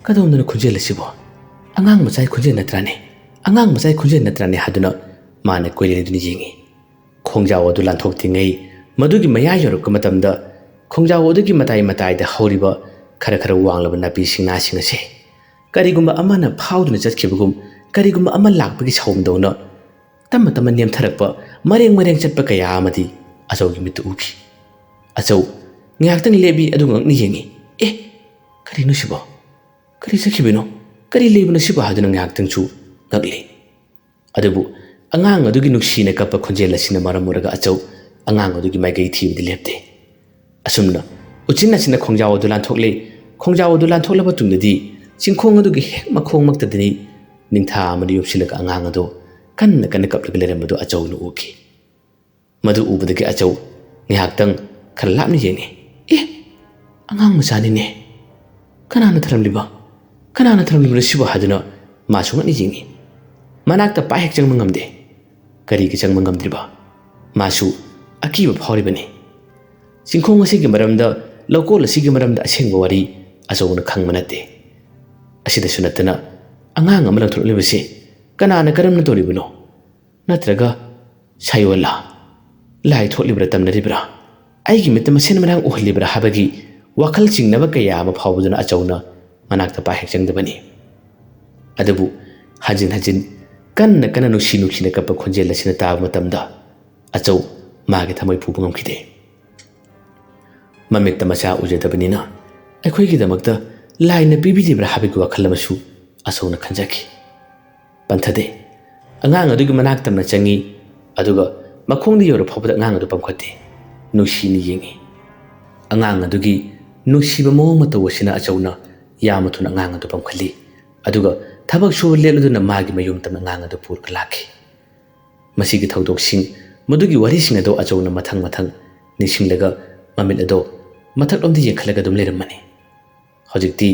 ꯀꯗꯣꯝꯗꯅꯣ ꯈꯣꯟꯖꯦꯜ ꯑꯁꯤꯕꯣ? ꯑꯉꯥꯡ ꯃꯆꯥꯒꯤ ꯈꯣꯟꯖꯦꯜ ꯅꯠꯇ꯭ꯔꯥꯅꯦ? ꯑꯉꯥꯡ ꯃꯆꯥꯒꯤ ꯈꯣꯟꯖꯦꯜ ꯅꯠꯇ꯭ꯔꯥꯅꯦ?" ꯍꯥꯏꯗꯨꯅ ꯃꯥꯅ ꯀꯣꯏꯂꯦꯟꯗꯨꯅ ꯌꯦꯡꯉꯤ꯫ ꯈꯣꯡꯖꯥꯎ ꯑꯗꯨ ꯂꯥꯟꯊꯣꯛꯇ꯭ꯔꯤꯉꯩ ꯃꯗꯨꯒꯤ ꯃꯌꯥ ꯌꯧꯔꯛꯄ ꯃꯇꯝꯗ, ꯈꯣꯡꯖꯥꯎ ꯑꯗꯨꯒꯤ ꯃꯇꯥꯏ ꯃꯇꯥꯏꯗ ꯍꯧꯔꯤꯕ ꯈꯔ ꯈꯔ ꯋꯥꯡꯂꯕ ꯅꯥꯄꯤ ꯁꯤꯡꯅꯥꯁꯤꯡ ꯑꯁꯦ ꯀꯔꯤꯒꯨꯝꯕ ꯑꯃꯅ ꯐꯥꯎꯗꯨꯅ ꯆꯠꯈꯤꯕꯒꯨꯝ, ꯀꯔꯤꯒꯨꯝꯕ ꯑꯃ ꯂꯥꯛꯄꯒꯤ ꯁꯥꯎꯝꯗꯧꯅ ꯇꯞꯅ ꯇꯞꯅ ꯅꯦꯝꯊꯔꯛꯄ, ꯃꯔꯦꯡ ꯃꯔꯦꯡ ꯆꯠꯄ ꯀꯌꯥ ꯑꯃꯗꯤ ꯑꯆꯧꯒꯤ ꯃꯤꯠꯇ ꯎꯈꯤ꯫ ꯑꯆꯧ ꯉꯥꯏꯍꯥꯛꯇꯪ ꯂꯦꯞꯄꯤ, ꯑꯗꯨꯒ ꯉꯛꯅ ꯌꯦꯡꯉꯤ꯫ "ꯑꯦ, ꯀꯔꯤꯅꯣ ꯁꯤꯕꯣ? ꯀꯔꯤ ꯆꯠꯈꯤꯕꯅꯣ? ꯀꯔꯤ ꯂꯩꯕꯅꯣ ꯁꯤꯕꯣ?" ꯍꯥꯏꯗꯨꯅ ꯉꯥꯏꯍꯥꯛꯇꯪꯁꯨ ꯉꯛꯂꯤ꯫ ꯑꯗꯨꯕꯨ ꯑꯉꯥꯡ ꯑꯗꯨꯒꯤ ꯅꯨꯡꯁꯤꯅ ꯀꯞꯄ ꯈꯣꯟꯖꯦꯜ ꯑꯁꯤꯅ ꯃꯔꯝ ꯑꯣꯏꯔꯒ ꯑꯆꯧ ꯑꯉꯥꯡ ꯑꯗꯨꯒꯤ ꯃꯥꯏꯀꯩ ꯊꯤꯕꯗꯤ ꯂꯦꯞꯇꯦ꯫ ꯑꯁꯨꯝꯅ ꯎꯆꯤꯟ ꯅꯥꯆꯤꯟꯅ ꯈꯣꯡꯖꯥꯎ ꯑꯗꯨ ꯂꯥꯟꯊꯣꯛꯂꯦ꯫ ꯈꯣꯡꯖꯥꯎ ꯑꯗꯨ ꯂꯥꯟꯊꯣꯛꯂꯕ ꯇꯨꯡꯗꯗꯤ ꯆꯤꯡꯈꯣꯡ ꯑꯗꯨꯒꯤ ꯍꯦꯛ ꯃꯈꯣꯡꯃꯛꯇꯗꯅꯤ ꯅꯤꯡꯊꯥ ꯑꯃꯅ ꯌꯣꯝꯁꯤꯜꯂꯒ ꯑꯉꯥꯡ ꯑꯗꯨ ꯀꯟꯅ ꯀꯟꯅ ꯀꯞꯂꯒ ꯂꯩꯔꯝꯕꯗꯨ ꯑꯆꯧꯅ ꯎꯈꯤ꯫ ꯃꯗꯨ ꯎꯕꯗꯒꯤ ꯑꯆꯧ ꯉꯥꯏꯍꯥꯛꯇꯪ ꯈꯔ ꯂꯥꯞꯅ ꯌꯦꯡꯉꯤ꯫ "ꯑꯦ, ꯑꯉꯥꯡ ꯃꯆꯥꯅꯤꯅꯦ꯫ ꯀꯅꯥꯅ ꯊꯔꯝꯂꯤꯕ? ꯀꯅꯥꯅ ꯊꯔꯝꯂꯤꯕꯅꯣ ꯁꯤꯕꯨ?" ꯍꯥꯏꯗꯨꯅ ꯃꯥꯁꯨ ꯉꯛꯅ ꯌꯦꯡꯉꯤ꯫ ꯃꯅꯥꯛꯇ ꯄꯥꯛ ꯍꯦꯛ ꯆꯪꯕ ꯉꯝꯗꯦ꯫ ꯀꯔꯤꯒꯤ ꯆꯪꯕ ꯉꯝꯗ꯭ꯔꯤꯕ? ꯃꯥꯁꯨ ꯑꯀꯤꯕ ꯐꯥꯎꯔꯤꯕꯅꯤ꯫ ꯆꯤꯡꯈꯣꯡ ꯑꯁꯤꯒꯤ ꯃꯔꯝꯗ, ꯂꯧꯀꯣꯜ ꯑꯁꯤꯒꯤ ꯃꯔꯝꯗ ꯑꯁꯦꯡꯕ ꯋꯥꯔꯤ ꯑꯆꯧꯅ ꯈꯪꯕ ꯅꯠꯇꯦ꯫ ꯑꯁꯤꯗꯁꯨ ꯅꯠꯇꯅ, ꯑꯉꯥꯡ ꯑꯃ ꯂꯪꯊꯣꯛꯂꯤꯕꯁꯤ ꯀꯅꯥꯅ ꯀꯔꯝꯅ ꯇꯧꯔꯤꯕꯅꯣ? ꯅꯠꯇ꯭ꯔꯒ ꯁꯥꯌꯣꯜꯂꯥ? ꯂꯥꯏ ꯊꯣꯛꯂꯤꯕ꯭ꯔꯥ ꯇꯝꯅꯔꯤꯕ꯭ꯔꯥ? ꯑꯩꯒꯤ ꯃꯤꯠꯇ ꯃꯁꯦꯟ ꯃꯔꯥꯡ ꯎꯍꯜꯂꯤꯕ꯭ꯔꯥ ꯍꯥꯏꯕꯒꯤ ꯋꯥꯈꯜ ꯆꯤꯡꯅꯕ ꯀꯌꯥ ꯑꯃ ꯐꯥꯎꯕꯗꯨꯅ ꯑꯆꯧꯅ ꯃꯅꯥꯛꯇ ꯄꯥꯛ ꯍꯦꯛ ꯆꯪꯗꯕꯅꯤ꯫ ꯑꯗꯨꯕꯨ ꯍꯟꯖꯤꯟ ꯍꯟꯖꯤꯟ ꯀꯟꯅ ꯀꯟꯅ ꯅꯨꯡꯁꯤ ꯅꯨꯡꯁꯤꯅ ꯀꯞꯄ ꯈꯣꯟꯖꯦꯜ ꯑꯁꯤꯅ ꯇꯥꯕ ꯃꯇꯝꯗ ꯑꯆꯧ ꯃꯥꯒꯤ ꯊꯃꯣꯏ ꯄꯨꯕ ꯉꯝꯈꯤꯗꯦ꯫ ꯃꯃꯤꯠꯇ ꯃꯆꯥ ꯎꯖꯗꯕꯅꯤꯅ ꯑꯩꯈꯣꯏꯒꯤꯗꯃꯛꯇ ꯂꯥꯏꯅ ꯄꯤꯕꯤꯔꯤꯕ꯭ꯔꯥ ꯍꯥꯏꯕꯒꯤ ꯋꯥꯈꯜ ꯑꯃꯁꯨ ꯑꯆꯧꯅ ꯈꯟꯖꯈꯤ꯫ ꯄꯟꯊꯗꯦ꯫ ꯑꯉꯥꯡ ꯑꯗꯨꯒꯤ ꯃꯅꯥꯛ ꯇꯝꯅ ꯆꯪꯉꯤ, ꯑꯗꯨꯒ ꯃꯈꯣꯡꯗ ꯌꯧꯔ ꯐꯥꯎꯕꯗ ꯑꯉꯥꯡ ꯑꯗꯨ ꯄꯝꯈꯠꯇꯦ꯫ ꯅꯨꯡꯁꯤꯅ ꯌꯦꯡꯉꯤ꯫ ꯑꯉꯥꯡ ꯑꯗꯨꯒꯤ ꯅꯨꯡꯁꯤꯕ ꯃꯑꯣꯡ ꯃꯇꯧ ꯑꯁꯤꯅ ꯑꯆꯧꯅ ꯌꯥꯝꯅ ꯊꯨꯅ ꯑꯉꯥꯡ ꯑꯗꯨ ꯄꯝꯈꯠꯂꯤ, ꯑꯗꯨꯒ ꯊꯕꯛ ꯁꯨꯕ ꯂꯦꯞꯂꯗꯨꯅ ꯃꯥꯒꯤ ꯃꯌꯨꯝ ꯇꯝꯅ ꯑꯉꯥꯡ ꯑꯗꯨ ꯄꯨꯔꯒ ꯂꯥꯛꯈꯤ꯫ ꯃꯁꯤꯒꯤ ꯊꯧꯗꯣꯛꯁꯤꯡ, ꯃꯗꯨꯒꯤ ꯋꯥꯔꯤꯁꯤꯡ ꯑꯗꯨ ꯑꯆꯧꯅ ꯃꯊꯪ ꯃꯊꯪ ꯅꯤꯡꯁꯤꯡꯂꯒ ꯃꯃꯤꯠ ꯑꯗꯣ ꯃꯊꯛꯂꯣꯝꯗ ꯌꯦꯡꯈꯠꯂꯒ ꯑꯗꯨꯝ ꯂꯩꯔꯝꯃꯅꯤ꯫ ꯍꯧꯖꯤꯛꯇꯤ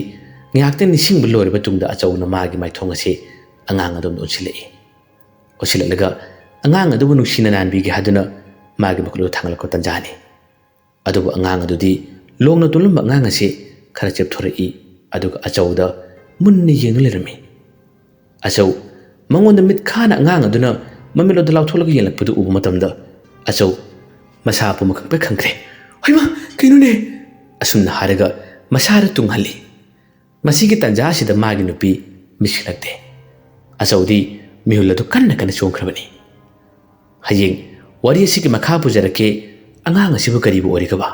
ꯉꯥꯏꯍꯥꯛꯇꯪ ꯅꯤꯡꯁꯤꯡꯕ ꯂꯣꯏꯔꯕ ꯇꯨꯡꯗ ꯑꯆꯧꯅ ꯃꯥꯒꯤ ꯃꯥꯏꯊꯣꯡ ꯑꯁꯤ ꯑꯉꯥꯡ ꯑꯗꯨ ꯑꯃꯨꯛ ꯑꯣꯟꯁꯤꯜꯂꯛꯏ꯫ ꯑꯣꯟꯁꯤꯜꯂꯛꯂꯒ ꯑꯉꯥꯡ ꯑꯗꯨꯕꯨ ꯅꯨꯡꯁꯤꯅ ꯅꯥꯟꯕꯤꯒꯦ ꯍꯥꯏꯗꯨꯅ ꯃꯥꯒꯤ ꯃꯈꯨꯠ ꯑꯗꯨ ꯊꯥꯡꯒꯠꯂꯛꯄ ꯇꯟꯖꯥꯅꯤ꯫ ꯑꯗꯨꯕꯨ ꯑꯉꯥꯡ ꯑꯗꯨꯗꯤ ꯂꯣꯡꯅ ꯇꯨꯝꯂꯝꯕ ꯑꯉꯥꯡ ꯑꯁꯤ ꯈꯔ ꯆꯦꯞꯊꯣꯔꯛꯏ, ꯑꯗꯨꯒ ꯑꯆꯧꯗ ꯃꯨꯟꯅ ꯌꯦꯡꯗꯨꯅ ꯂꯩꯔꯝꯃꯤ꯫ ꯑꯆꯧ ꯃꯉꯣꯟꯗ ꯃꯤꯠ ꯈꯥꯅ ꯑꯉꯥꯡ ꯑꯗꯨꯅ ꯃꯃꯤꯠꯂꯣꯟꯗ ꯂꯥꯎꯊꯣꯛꯂꯒ ꯌꯦꯡꯂꯛꯄꯗꯨ ꯎꯕ ꯃꯇꯝꯗ ꯑꯆꯧ ꯃꯁꯥ ꯄꯨꯝꯕ ꯈꯪꯄ꯭ꯔꯦꯛ ꯈꯪꯈ꯭ꯔꯦ꯫ "ꯍꯩꯃꯥ, ꯀꯩꯅꯣꯅꯦ?" ꯑꯁꯨꯝꯅ ꯍꯥꯏꯔꯒ ꯃꯁꯥꯗ ꯇꯨꯡꯍꯜꯂꯤ꯫ ꯃꯁꯤꯒꯤ ꯇꯟꯖꯥ ꯑꯁꯤꯗ ꯃꯥꯒꯤ ꯅꯨꯄꯤ ꯃꯤꯠꯁꯤꯡꯂꯛꯇꯦ꯫ ꯑꯆꯧꯗꯤ ꯃꯤꯍꯨꯜ ꯑꯗꯨ ꯀꯟꯅ ꯀꯟꯅ ꯆꯣꯡꯈ꯭ꯔꯕꯅꯤ꯫ ꯍꯌꯦꯡ ꯋꯥꯔꯤ ꯑꯁꯤꯒꯤ ꯃꯈꯥ ꯄꯨꯖꯔꯛꯀꯦ꯫ ꯑꯉꯥꯡ ꯑꯁꯤꯕꯨ ꯀꯔꯤꯕꯨ ꯑꯣꯏꯔꯤꯒꯕ?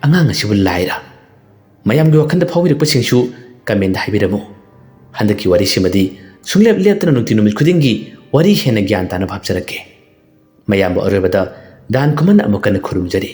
ꯑꯉꯥꯡ ꯑꯁꯤꯕꯨ ꯂꯥꯏꯔ? ꯃꯌꯥꯝꯒꯤ ꯋꯥꯈꯜꯗ ꯐꯥꯎꯕꯤꯔꯛꯄꯁꯤꯡꯁꯨ comment ꯍꯥꯏꯕꯤꯔꯝꯃꯨ꯫ ꯍꯟꯗꯛꯀꯤ ꯋꯥꯔꯤꯁꯤꯃꯗꯤ ꯁꯨꯡꯂꯦꯞ ꯂꯦꯞꯇꯅ ꯅꯨꯡꯇꯤ ꯅꯨꯃꯤꯠ ꯈꯨꯗꯤꯡꯒꯤ ꯋꯥꯔꯤ ꯍꯦꯟꯅ ꯒ꯭ꯌꯥꯟ ꯇꯥꯅꯕ ꯍꯥꯞꯆꯔꯛꯀꯦ꯫ ꯃꯌꯥꯝꯕꯨ ꯑꯔꯣꯏꯕꯗ ꯗꯥꯟ ꯈꯨꯃꯟ ꯑꯃꯨꯛ ꯀꯟꯅ ꯈꯨꯔꯨꯝꯖꯔꯤ꯫